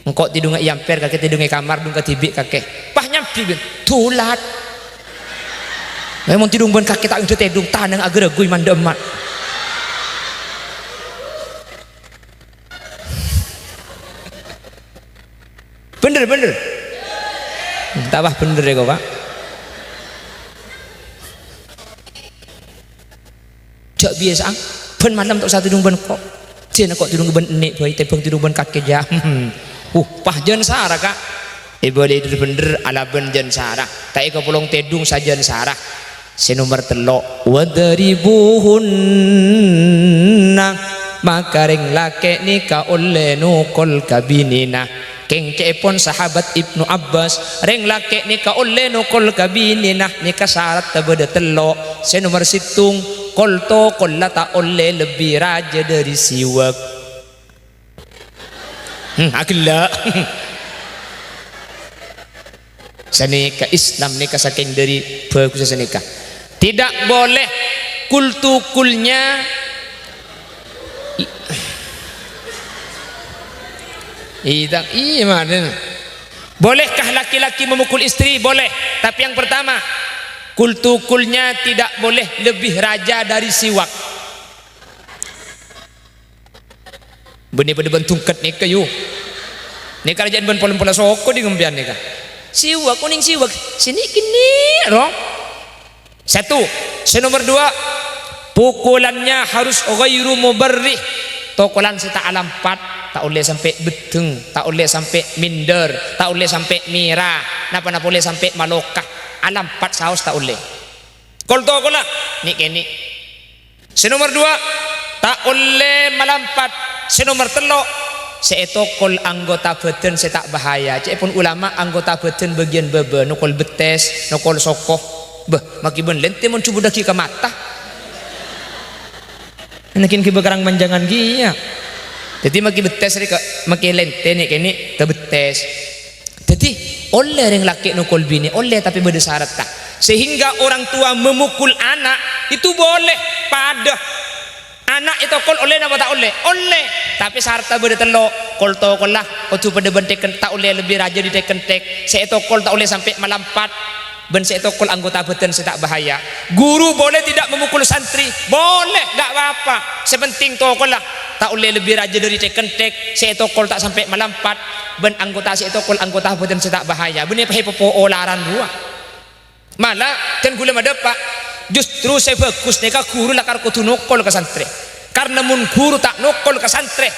Engko' tèdungnga è ampèr, kakè tèdung è kamar, dung kadhibi' kakè." Pas nyambi, bin, "Dulat. Mè' mon tèdung bân kakè ta' ngendhâ tèdung, tanang aghârâghuy mandhâ' emma'." Bhendher, bhendher. Ta' bâ bhendher, èko, Pak. Jhâ' biyasa'an, bân malem ta' osa tèdung bân ko'. Jhâ' ko' tèdung bân ènè' bhâi, tèmbhâng tèdung bân kakè, jhâ'. Uh, pas jhân sara, Ka'. Èbâli dhâr-bhendhâr alabân jân sara, ta' èkapolong tèdung sajân sara. Sè nomer tello', "Wadhribuhunna," maka rèng lakè' nèka ollè nokol ka binèna. Kèng ca'èpon sahabat Ibnu Abbas, rèng lakè' nèka ollè nokol ka binèna nèka saratta bâdâ tello'. Sè nomer sèttong, kol-tokolla ta' ollè lebbi rajâ dâri siwak. Hmm, aghellâ'. Sanèka Islam nèka sakèng dâri bhâghussa sanèka. Tidak boleh kul-tukulnya. Ita-, iya, manen. Bolehkah laki-laki memukul istri? Boleh. Tapi yang pertama, kul-tukulnya tidak boleh lebih rajâ dari siwak. Bânnè padâ bân tongket nèka, yu. Nèka rajâ'ân bân pola-pola soko dhi' ngampèyan nèka. Siwak, onèng siwak. Sini kene, ro. Satu. Sè nomer dua, pukulannya harus ghairu mubarrih. Tokolan sè ta' alampat, ta' ollè sampè' beddheng, ta' ollè sampè' minder, ta' ollè sampè' mèra, napa-napa ollè sampè' maloka. Alampat saos ta' ollè. Kol-tokolla, nè'-kènè'. Sè nomer dua, ta' ollè malampat. Sè nomer tello', sè ètokol anggota bhâdhân sè ta' bahaya. Ca'èpon ulama anggota bhâdhân bâgiyân bâbâ, nokol bettès, nokol soko. Bâh, makè bân lèntè mon jhubuddhâghi ka mata. Nèkèn ghibâ karang manjangan ghi, ya. Dhâddhi makè bettès rè ka, makè lèntè nè'-kènè' ka bettès. Dhâddhi, ollè rèng lakè' nokol binè, ollè, tapè bâdâ saratta. Sehingga orang tua memukul anak itu boleh, padâ. Ana' ètokol ollè napa ta' ollè? Ollè. Tapè saratta bâdâ tello', kol-tokolla kodhu padâ bân tèken-, ta' ollè lebbi rajâ dâri tèk-kentek. Sè ètokol ta' ollè sampè' malampat. Bân sè ètokol anggota bhâdhân sè ta' bahaya. Guru boleh tidak memukul santri? Boleh, nggak apa-apa. Sè penting tokolla ta' ollè lebbi rajâ dâri tèk-kentek, sè ètokol ta' sampè' malampat, bân anggota sè ètokol anggota bhâdhân sè ta' bahaya. Bânnè pahè popo olaran rowa. Mala, dân ghulâ madâpa', justru sè bhâghus nèka guru lakar kodhu nokol ka santrè. Karna mon guru ta' nokol ka santrè,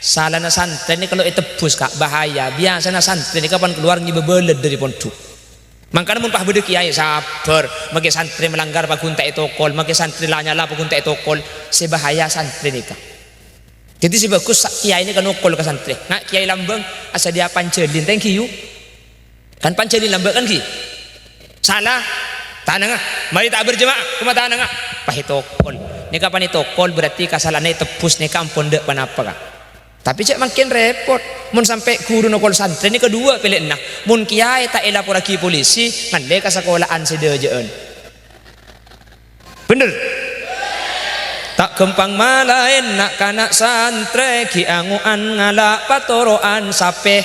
salana santrè nèka lo' ètebbhus, Ka', bahaya. Biyasana santrè nèka pan kalowar ngibâ bâlât dâri pondhuk. Mangkana mon pas bâdâ kèyaè, sabbhâr, makè santrè malanggar pagghun ta' ètokol, makè santrè la-nyala pagghun ta' ètokol, sè bahaya santrè nèka. Dhâddhi sè bhâghus sa-, kèyaè nèka nokol ka santrè. Na' kèyaè lambâng, asadhiyâ panjhâlin, ta' ènggi, yu. Kan panjhâlin lambâ' kan ghi? Sala, tanangnga, marè ta' berjemaah, koma tanangnga. Pas ètokol. Nèka pan ètokol berarti kasalahanna ètebbhus nèka ampon dâ' panapa, Ka'. Tapè jhâ' mangkèn rèpot. Mon sampè' guru nokol santrè nèka duwâ' pèlèyanna. Mon kèyaè ta' èlaporraghi polisi, ngallè ka sakola'an sè dâjâ'ân. Bhender? Ta' ghâmpang malaèn na'-kana' santrè ghi' ango'an ngala' patoro'an sapè.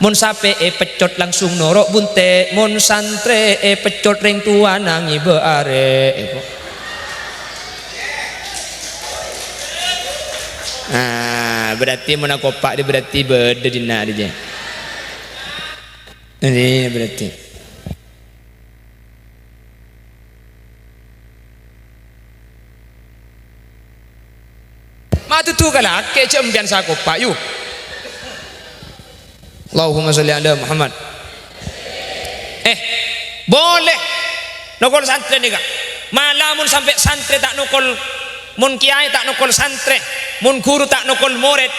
Mon sapè èpeccot langsung noro' bunte', mon santrè èpeccot rèng towana ngibâ arè'. Ah, berarti mon akopa' dhi berarti bâdâ dinna' dhi jâ. Ini berarti. Ma' dudu ka lakè' jhâ' empèyan sakopa', yu. Allahumma sholli ala Muhammad. Eh, boleh nokol santrè nèka. Mala mon sampè' santrè ta' nokol, mon kèyaè ta' nokol santrè, mon guru ta' nokol morèd,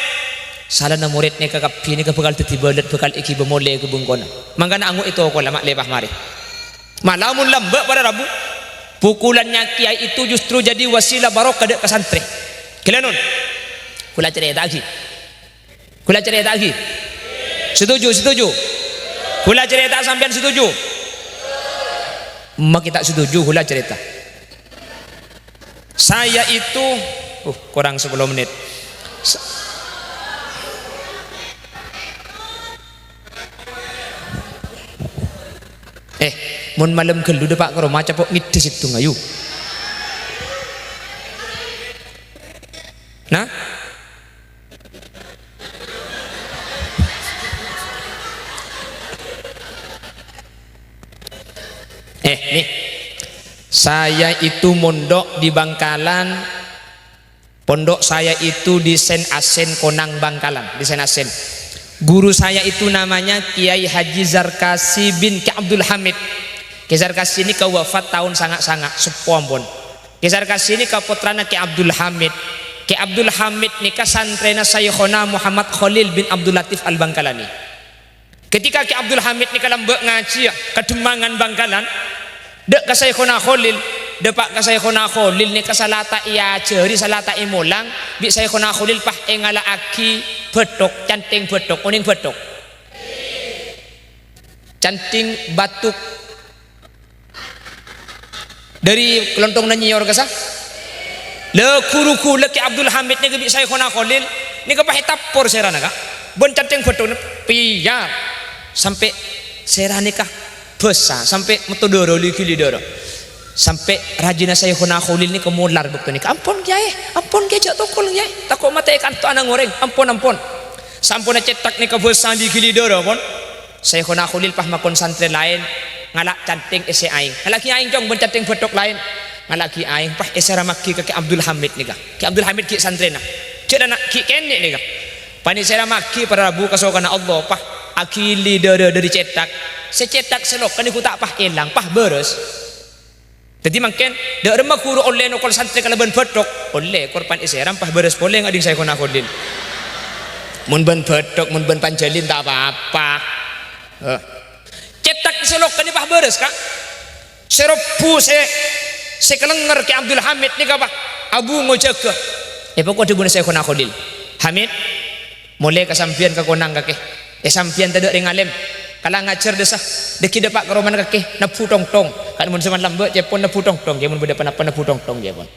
salana morèd nèka kabbhi nèka bhâkal dhâddhi bâlât, bhâkal èghibâ molè ka bengkona. Mangkana ango' ètokola ma' lèpa marè. Mala mon lambâ' para rabu, pukulannya kiai itu justru jadi wasilah barokah dâ' ka santrè. Ghellâ' non. Kaulâ carèta'aghi. Kaulâ carèta'aghi. Setuju, setuju. Kaulâ carèta sampèyan setuju. Makè ta' setuju, kaulâ carèta. Saya itu, uh, kurang sepuluh menit. Sa-, eh, mon malem ghâllu dâpa' ka roma, capo' ngèddhâ sèttong, ayo. Nah? Eh, nih. Saya itu mondok di Bangkalan. Pondok saya itu di Sen Asen, Konang, Bangkalan, di Sen Asen. Guru saya itu namanya Kiai Haji Zarkasi bin Ki Abdul Hamid. Ki Zarkasi nèka wafat taon sanga'-sanga', seppo ampon. Ki Zarkasi nèka pottrana Ki Abdul Hamid. Ki Abdul Hamid nèka santrèna Syaikhona Muhammad Kholil bin Abdul Latif Al-Bangkalani. Ketika Ki Abdul Hamid nèka lambâ' ngajhiyâ ka Demmangan Bangkalan, dâ' ka Syaikhona Kholil, dâpa' ka Syaikhona Kholil nèka sala ta' èajhâri, sala ta' èmolang, bi' Syaikhona Kholil pas èngala'aghi bâthok, canthèng bâthok, onèng bâthok. Canthèng bathok. Dâri Kelonthong Nanyèyor kassa. La, ghuru ghulâ Ki Abdul Hamid nèka bi' Syaikhona Kholil nèka pas ètappor sèrana, Ka'. Bân canthèng bâthok nè pèyar. Sampè' sèra nèka bâsa, sampè' metto dârâ, li-ghili dârâ. Sampè' rajina Syaikhona Kholil nèka molar bâkto nèka, "Ampon, Kèyaè, ampon, Kèyaè, jhâ' tokol, Kèyaè. Tako' matè'è kanto ana' orèng, ampon, ampon." Samponna cèthak nèka bâsa li-ghili dârâ, pon. Syaikhona Kholil pas makon santrè laèn, ngala' canthèng èssè aèng. "Ngala'aghi aèng, Cong, bân canthèng bâthok laèn." Ngala'aghi aèng, pas èsèramaghi ka Kè Abdul Hamid nèka. Kè Abdul Hamid ghi' santrèna. Jhâ' na', ghi' kènè' nèka. Panèsèramaghi para rabu kasokanna Allah, pas aghili dârâ dâri cèthak. Sè cèthak sè lokanè ghu ta' pas èlang, pas bârâs. Dhâddhi mangkèn, dâ' remma ghuru ollè nokol santrè kalabân bâthok? Ollè, korban èsèram pas bârâs polè ngadhing Syaikhona Kholil. Mon bân bâthok, mon bân panjhâlin, ta' pa-apa. Eh. Cèthak sè lokanè pas bârâs, Ka'. Sè robbhu, sè, sè kalènger Kè Abdul Hamid nèka, Pak, abu ngojâgâ. Èpoko dhâbuna Syaikhona Kholil, "Hamid, molè ka sampèyan ka konang kakè. Eh, sampèyan tadâ' rèng alèm. Kala ngajhâr dâsa, dhâggi' dâpa' ka romana kakè, nebbhu tongtong." Kan mon sè man lambâ', cèpon nebbhu tongtong, cèpon bâdâ pa-napa nebbhu tongtong, cèpon.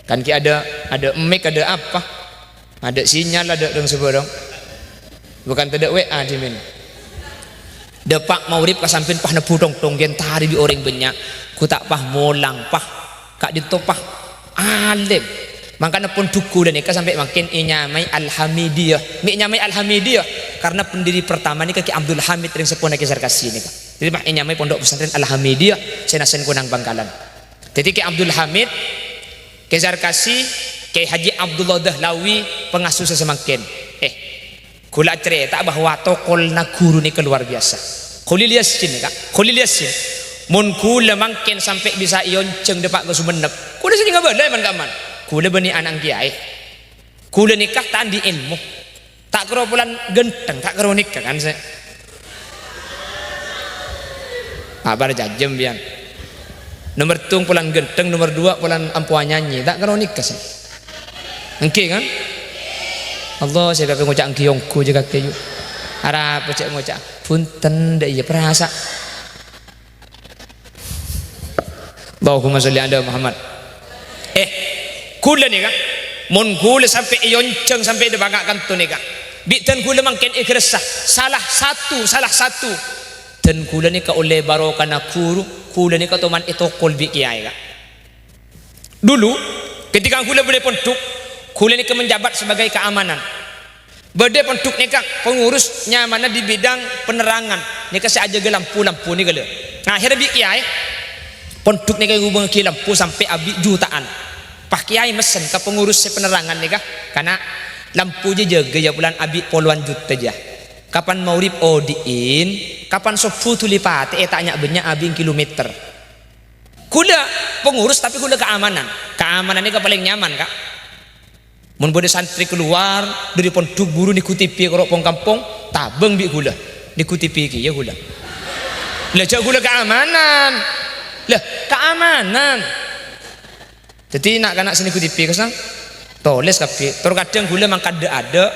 Kan ghi' adâ', adâ' mic, adâ' apa? Adâ' sinyal, adâ' rèng sabârâng. Bukan tadâ' W A, dhimèn. Dâpa' maghrib ka sampèyan pas nebbhu tongtong, ghi' èntarè bi' orèng bânnya'. Ghu ta' pas molang, pas. Ka'dinto pas alèm. Mangkana pondhuk ghulâ nèka sampè' mangkèn ènyamaè Al-Hamidiyah. Mè' ènyamaè Al-Hamidiyah? Karena pendiri pertama nèka Kè Abdul Hamid, rèng seppona Kè Zarkasi nèka. Dhâddhi pas ènyamaè Pondok Pesantren Al-Hamidiyah, sè nasen Konang Bangkalan. Dhâddhi Kè Abdul Hamid, Kè Zarkasi, Kè Haji Abdullah Dahlawi, pangasuh sè samangkèn. Eh, ghulâ acarèta bahwa tokolna ghuru nèka luar biasa. Kholil Yasin, Ka'. Kholil Yasin. Mon ghulâ mangkèn sampè' bisa èonjhâng dâpa' ka Sumenep, ghulâ sè ngabâlâ èman-ka'emman. Ghulâ bânnè ana' kèyaè. Ghulâ nèka ta' andi' èlmo. Ta' kèra polana ghântheng, ta' kèra nèka kan sè. Apa jhâjhâm biyan. Nomer sèttong polana ghântheng, nomer duwâ' polana ampowa nyanyi, ta' kèra nèka sè. Èngghi kan? Allah, sè bâkal ngoca' èngghi ongghu jâ kakè yu. Arapa jhâ' ngoca', "Bhunten, dâ' iyâ parasa." Allahumma sholli ala Muhammad. Eh, ghulâ nèka, mon ghulâ sampè' èonjhâng sampè' dâpa' ka kanto nèka, bi' dân ghulâ mangkèn èghâressa. Salah satu, salah satu, dân ghulâ nèka ollè barokana ghuru, ghulâ nèka toman ètokol bi' kèyaè, Ka'. Dulu, ketika ghulâ bâdâ è pondhuk, ghulâ nèka menjabat sebagai keamanan. Bâdâ è pondhuk nèka, pengurus nyamana di bidang penerangan. Nèka sè ajâgâ lampu-lampu nèka lho. Nah, akhirnya bi' kèyaè, pondhuk nèka ngobângaghi lampu sampè' abi' jutaan. Pas kèyaè messen ka pengurus sè penerangan nèka, "Kana', lampu jâ jâgâ yâ, polana abi' polowan juta jâ. Kapan maghrib odi'in, kapan sobbhu dhuli patè'è, ta' nya'-bânnya' abi'in kilometer." Ghulâ pengurus, tapè ghulâ keamanan. Keamanan nèka palèng nyaman, Ka'. Mon bâdâ santrè kalowar dâri pondhuk buru nèngghu T V ka rong-pongkampong, tabâng bi' ghulâ. Nèngghu T V kèya ghulâ. Lah, jhâ' ghulâ keamanan. Lah, keamanan. Dhâddhi, na'-kana' sè nèngghu T V kassa', tolès kabbhi. Tor kadhâng ghulâ mangkat dâ'-adâ',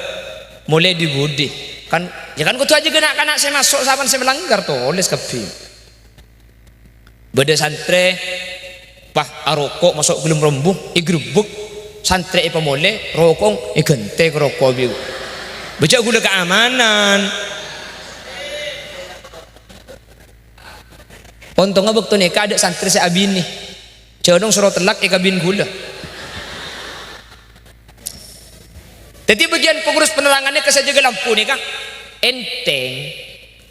molè dhi-budhi. Kan, yâ kan kodhu ajâgâ na'-kana' sè maso' sapan sè malanggar, tolès kabbhi. Bâdâ santrè, pas aroko' maso' ghellem rombu, ègrebbhek. Santrè èpamolè, roko' èghântè ka roko' bi'. Bâjâ ghulâ keamanan. Ontongnga bâkto nèka adâ' santrè sè abinè. Jhâ' nong soro tellak èkabin ghulâ. Dhâddhi, bâgiyân pengurus penerangan nèka sè jâgâ lampu nèka ènthèng.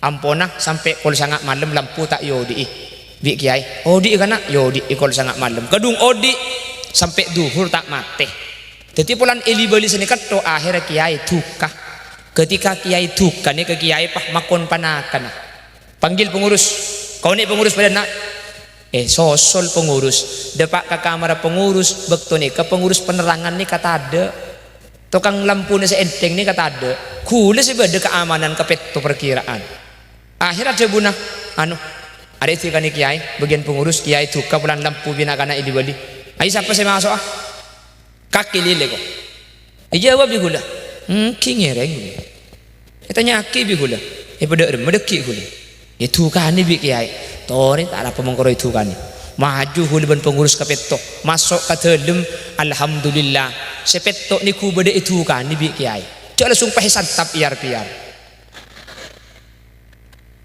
Amponna sampè' kol sanga' malem lampu ta' èodi'i bi' kèyaè. Odi'i kana', èodi'i kol sanga' malem. Kadhung odi' sampè' dhuhur ta' matè. Dhâddhi, polana èli-bâli sanèka tok, akhèrra kèyaè duka. Ketika kèyaè duka nèka kèyaè pas makon panakana. Panggil pengurus. Konè' pengurus bâdâna. Eh, sosol pengurus. Dâpa' ka kamarra pengurus. Bâkto nèka pengurus penerangan nèka tadâ'. Tokang lampuna sè ènthèng nèka tadâ'. Ghulâ sè bâdâ keamanan kapètto parkiraan. Akhèr adhâbuna, "Anu, arè' èdukanè kèyaè, bâgiyân pengurus, kèyaè duka polana lampu bi' na'-kana' èli-bâli. Ayo, sapa sè maso'a?" Kakè lèlè, ko'. Èjâwâb bi' ghulâ, "Èngghi ngèrèng." Ètanya'aghi bi' ghulâ, "È, bâdâ rèmma dhâggi' ghulâ?" "Èdukanè bi' kèyaè." "Torè, ta' arapa mon karo èdukanè." Maju ghulâ bân pengurus kapètto, maso' ka dâlem, alhamdulillah, sè pètto' nèko bâdâ èdukanè bi' kèyaè. Jhâ' langsung pas èsantap èyar-pèyar.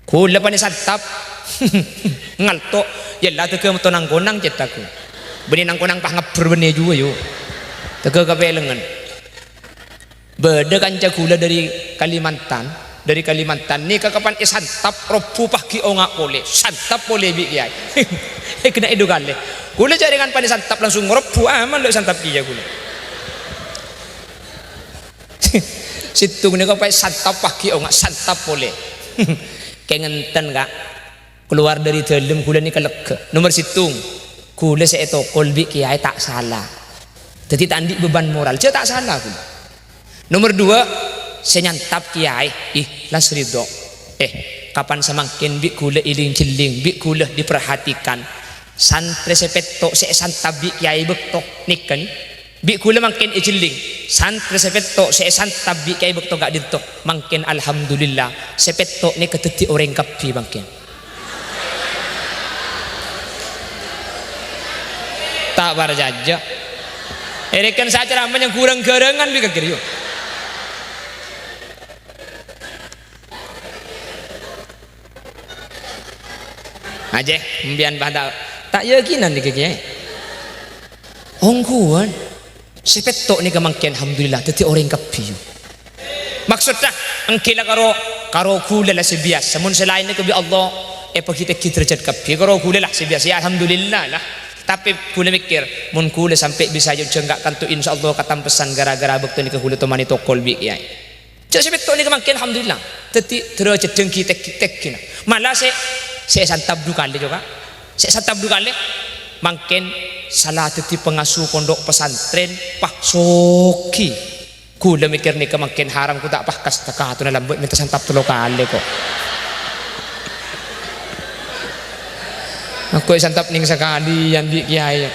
Ghulâ panè santap. Ngalto', yâ la tèghâ metto nang-konang cètak. Bânnè nang-konang pas ngabbher bânnè juwâ, yu. Tèghâ kapèlengngan. Bâdâ kanca ghulâ dâri Kalimantan, dâri Kalimantan, nèka kapan èsantap, robbhu pas ghi' onga' polè. Santap polè bi' kèyaè. Èkenna'è du kalè. Ghulâ jhâ' rèng panè santap langsung robbhu, aman lo' santap kèya ghulâ. Sèttong nèko pas santap pas ghi' onga', santap polè. Kèng enten, Ka'. Kalowar dâri dâlem ghulâ nèka lega. Nomer sèttong, ghulâ sè ètokol bi' kèyaè ta' sala. Dhâddhi ta' andi' beban moral. Jhâ' ta' sala ghulâ. Nomer duwâ', sè nyantap kèyaè, ikhlas ridho. Eh, kapan samangkèn bi' ghulâ èling-jhelling, bi' ghulâ diperhatikan. Santrè sè pètto' sè èsantap bi' kèyaè bâkto nèka nè. Bi' ghulâ mangkèn èjhelling, santrè sè pètto' sè èsantap bi' kèyaè bâkto ka'dinto. Mangkèn alhamdulillah, sè pètto' nèka dhâddhi orèng kabbhi mangkèn. Ta' parcajâ. Èrèken sacerama nyang ghurâng-ghârângan bi' kakè rèya. Ajjhâ', empèyan pas ta', ta' yakinan nèka kèyaè. Ongghuwân. Sè pètto' nèka mangkèn, alhamdulillah, dhâddhi orèng kabbhi, yu. Maksoddhâ, èngghi la karo, karo ghulâ la sè biyasa. Mon sè laèn nèka bi' Allah èpaghi tèngghi dârâjhât kabbhi. Karo ghulâ la sè biyasa, ya alhamdulillah la. Tapè ghulâ mèkkèr, mon ghulâ sampè' bisa jhânjhâng ka kanto, insyaallah katampèsan ghârâ-ghârâ bâkto nèka ghulâ tomanè tokol bi' kèyaè. Jhâ' sè pètto' nèka mangkèn, alhamdulillah. Dhâddhi dârâjhât dânggi tèggi-, tègghina. Mala sè, sè èsantap du kalè, coba. Sè èsantap du kalè, mangkèn sala dhâddhi pangasuh pondhuk pesantren, pas soghi. Ghulâ mèkkèr nèka mangkèn haram, ko' ta' pas kas-, ta' katona lambâ' mènta santap tello kalè, ko'. Engko' èsantap nèng sakalèyan bi' kèyaè.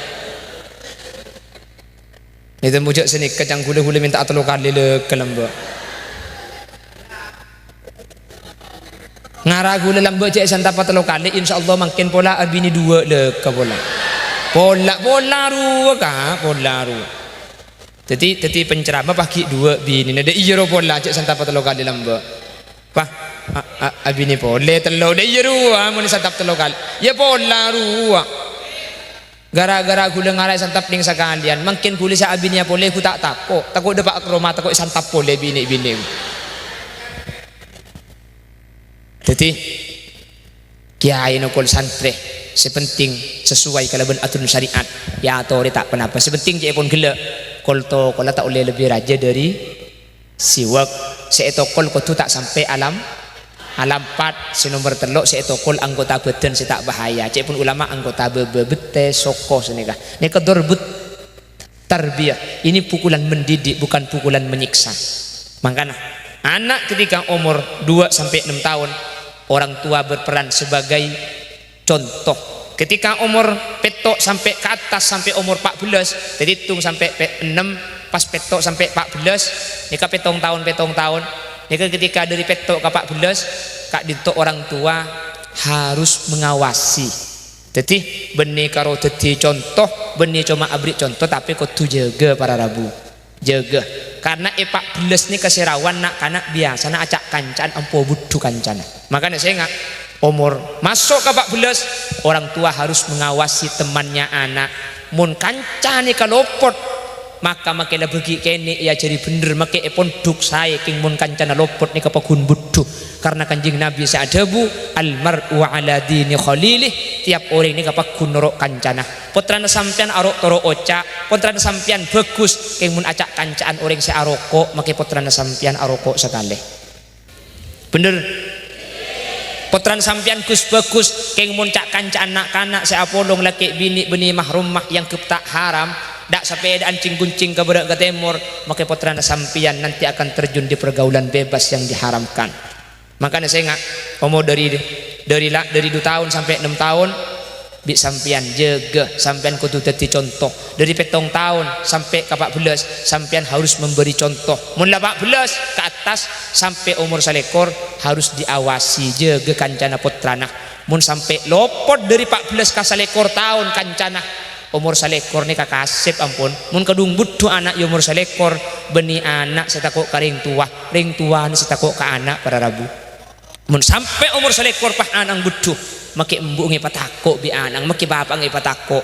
Ètemmo jhâ' sanèka, ca'na ghulâ-ghulâ mènta tello kalè lè-, ka lambâ'. Ngara ghulâ lambâ' jhâ' èsantapa tello kalè, insyaallah mangkèn pola abinè duwâ' lè-, ka pola. Pola, pola rowa, Ka', pola rowa. Dhâddhi, dhâddhi penceramah pas ghi' duwâ' binèna. Dâ' iyâ rowa pola, jhâ' santapa tello kalè lambâ'. Pas, a-, a-, abinè polè tello', dâ' iyâ rowa, mon èsantap tello kalè. Yâ pola rowa. Ghârâ-ghârâ ghulâ ngara èsantap nèng sakalèyan, mangkèn ghulâ sè abinèya polè ghu ta' tako', tako' dâpa' ka roma, tako' èsantap polè bi' nè'-binè'. Dhâddhi, kèyaè nokol santrè, sè penting sesuai kalabân aturan syariat, èyatorè ta' ponapa. Sè penting cè'èpon ghellâ', kol-tokolla ta' ollè lebbi rajâ dâri siwak, sè ètokol kodhu ta' sampè' alam-, alampat, sè nomer tello' sè ètokol anggota bhâdhân sè ta' bahaya, ca'èpon ulama anggota bâbâ, bettè, soko, sanèka. Nèka darbut tarbiyah, ini pukulan mendidik, bukan pukulan menyiksa. Mangkana, anak ketika umur dua sampai enam tahun, orang tua berperan sebagai conto, ketika omor pètto' sampè' ka attas, sampè' omor pa' bellâs, dhâddhi ètong sampè' pe-, ennem, pas pètto' sampè' pa' bellâs, nèka pèttong taon, pèttong taon. Nèka ketika dâri pètto' ka pa' bellâs, ka'dinto orang tua harus mengawasi. Dhâddhi, bânnè karo dhâddhi conto, bânnè coma aberri' conto, tapè kodhu jâgâ para rabu. Jâgâ. Karna è pa' bellâs nèka sè rawan na'-kana' biyasana aca'-kanca'an ampo budhu kancana. Makana sènga', omor maso' ka pa' bellâs, orang tua harus mengawasi temannya anak. Mon kanca nèka lopot, Maka makkè la bâgi' kènè' èajhâri bhendher, makkè èpondhuk saè, kèng mon kancana lopot nèka pagghun budhu. Karna Kanjeng Nabi sè adhâbu, "Al mar'u ala dini khalilih," tiap orèng nèka pagghun noro' kancana. Pottrana sampèyan aro'-toro' oca', pottrana sampèyan bhâghus, kèng mon aca'-kanca'an orèng sè aroko', makkè pottrana sampèyan aroko' sakalè. Bhendher. Pottrana sampèyan ghus-bhâghus, kèng mon ca'-kanca'an na'-kana' sè apolong lakè' binè' bânnè mahromma èangghep ta' haram, dâ' sapèdaan cèng-goncèng ka bârâ' ka tèmor, makkè pottrana sampèyan nanti akan terjun di pergaulan bebas yang diharamkan. Mangkana sènga', omor dâri, dâri la-, dâri du taon sampè' ennem taon, bi' sampèyan jâgâ, sampèyan kodhu dhâddhi conto. Dâri pèttong taon sampè' ka pa' bellâs, sampèyan harus memberi conto. Mon la pa' bellâs ka attas, sampè' omor salèkor, harus diawasi, jâgâ kancana pottrana. Mon sampè' lopot dâri pa' bellâs ka salèkor taon kancana, omor salèkor nèka kasèp, ampon. Mon kadhung budhu ana' è omor salèkor, bânnè ana' sè tako' ka rèng towa, rèng towana sè tako' ka ana', para rabu. Mon sampè' omor salèkor pas ana' budhu, makkè embu' ngèpatako' bi' ana', makkè bapa' ngèpatako'.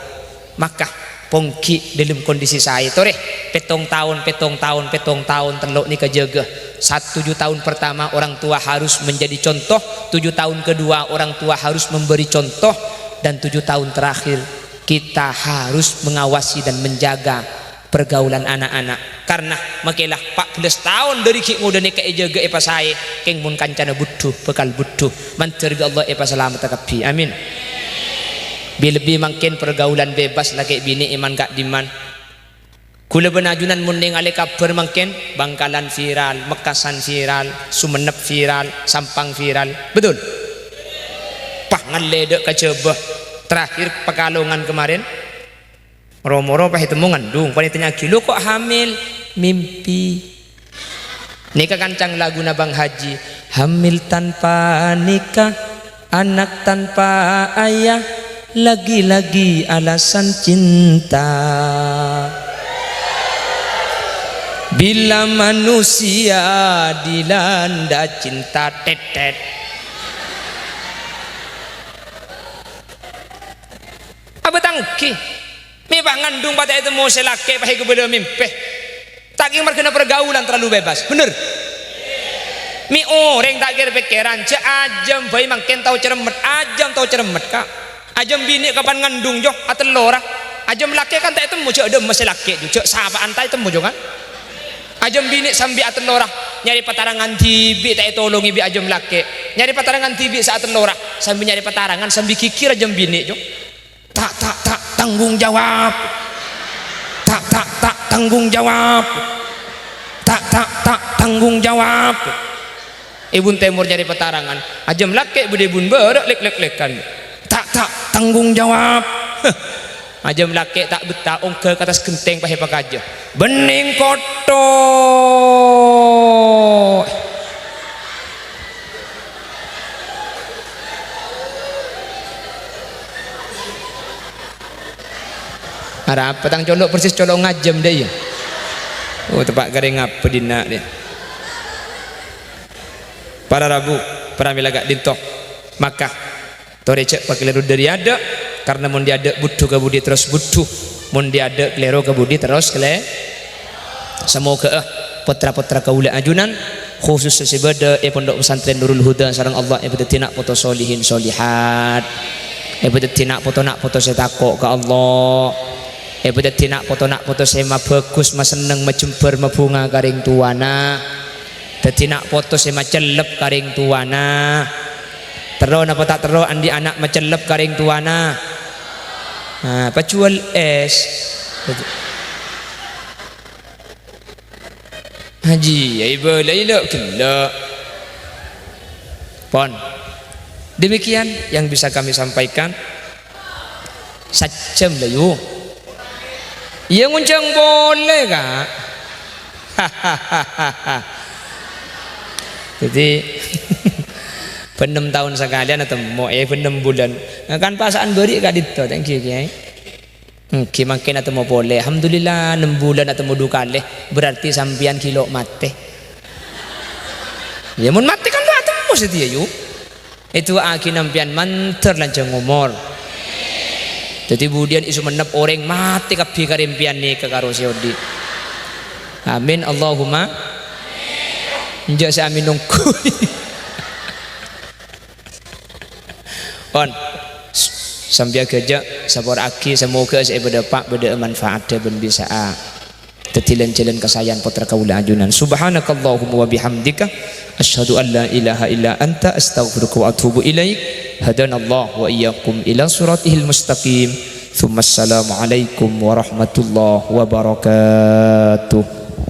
Maka pongghi' dâlem kondisi saè. Torè, pèttong taon, pèttong taon, pèttong taon, tello' nèka jâgâ. Sat-, tujuh tahun pertama orang tua harus menjadi contoh, tujuh tahun kedua orang tua harus memberi contoh, dan tujuh tahun terakhir kita harus mengawasi dan menjaga pergaulan anak-anak. Karna makkè la pa' bellâs taon dâri ghi' ngodâ nèka èjâgâ èpasaè, kèng mon kancana budhu, bhâkal budhu. Mandhâr bi' Allah èpasalamettâ kabbhi. Amin. Bi-, lebbi mangkèn pergaulan bebas lakè' binè' è man-ka'dimman. Ghulâ bân ajunan mon nèngalè kabhâr mangkèn, Bangkalan viral, Mekkasân viral, Songennep viral, Sampang viral. Betul? Pas ngallè dâ' ka Jhâbâ. Terakhir Pekalongan kemarin. Ro-moro pas ètemmo ngandung, pas ètanya'aghi, "Lo kok hamil?" "Mimpi." Nèka kancang laguna Bang Haji, "Hamil tanpa nikah, anak tanpa ayah, lagi-lagi alasan cinta. Bila manusia dilanda cinta," tèt-tèt. Abâ' tangghi. Mè' pas ngandung pas ta' ètemmo sè lakè' pas èghâbâlâ mèmpè. Ta' kèng marghâna pergaulan terlalu bebas, bhender? Mè' orèng ta' kèr-pèkkèran, jhâ' ajâm bhâi mangkèn tao cerremmet, ajâm tao cerremmet, Ka'. Ajâm binè' kapan ngandung, Jo, atellora. Ajâm lakè' kan ta' ètemmo, jhâ' dâmma sè lakè', Jo, jhâ' sapa'an ta' ètemmo, Jo, kan? Ajâm binè' sambi atellora, nyarè patarangan dhibi' ta' ètolongè bi' ajâm lakè'. Nyarè patarangan dhibi' sè atellora, sambi nyarè patarangan, sambi ghighir ajâm binè', Jo. Ta', ta', ta', tanggung jawab. Ta', ta', ta', tanggung jawab. Ta', ta', ta', tanggung jawab. È bun tèmor nyarè patarangan, ajâm lakè' bâdâ è bun bârâ' lèk-lèk-lèkan. Ta', ta', tanggung jawab. Ajâm lakè' ta' bettah ongghâ ka attas ghentèng pas èpakajâ. Bennèng kotthok. Arapa tang colo' persis colo' ngajâm dâ' iyâ. Oh, teppa' karè ngapa dinna' dâ'. Para rabu, pramèla ka'dinto. Maka, torè jhâ' pakalèro dâri adâ', karna mon dâri adâ' budhu ka budi terros budhu, mon dâri adâ' kalèro ka budi terros kalè-, Samoghâ'â, eh, pottra-pottra kaulâ ajunan, khusus sè bâdâ è Pondok Pesantren Nurul Huda sareng Allah èpadhâddhi na' poto solihin solihat, èpadhâddhi na' poto-na' poto sè tako' ka Allah, èpadhâddhi na' poto-na' poto sè mabhâghus, masenneng, majembhâr, mabhunga ka rèng towana. Dhâddhi na' poto sè macellep ka rèng towana. Terro napa ta' terro andi' ana' macellep ka rèng towana? Nah, pajhuwâl ès. Haji, ayo bâlâi lo' ghellâ'. Pon. Demikian yang bisa kami sampaikan. Sajjhâm la, yu. Iyâ, ngonjhâng polè, Ka'. Dhâddhi, bân ennem taon sakalèyan atemmo, eh, bân ennem bulân. Nah, kan pasa'an bâri' ka'dinto, thank you, Kèyaè. Èngghi mangkèn atemmo polè. Alhamdulillah, ennem bulân atemmo du kalè. Berarti sampèyan ghi' lo' matè. Iyâ, mon matè kan lo' atemmo satèya, yu. Èdu'aaghi sampèyan mandhâr lanjhâng omor. Dhâddhi budiyân è Songennep orèng matè kabbhi karèmpèyan nèka karo sè odi'. Amin, Allahumma. Enjâ' sè amin ongghu. Pon. Sampèyan ghâjâ' sapora'aghi, samoghâ sè èpadâpa' bâdâ'â manfaatta bân bisa'a dhâddhi lan-jhâlân kasaèyan pottra kaulâ ajunan. Subhanakallahumma wa bihamdika, asyhadu an la ilaha illa anta, astaghfiruka wa atubu ilaik. Hadanallahu wa iyyakum ila siratihil mustaqim. Tsumma assalamualaikum warahmatullahi wabarakatuh.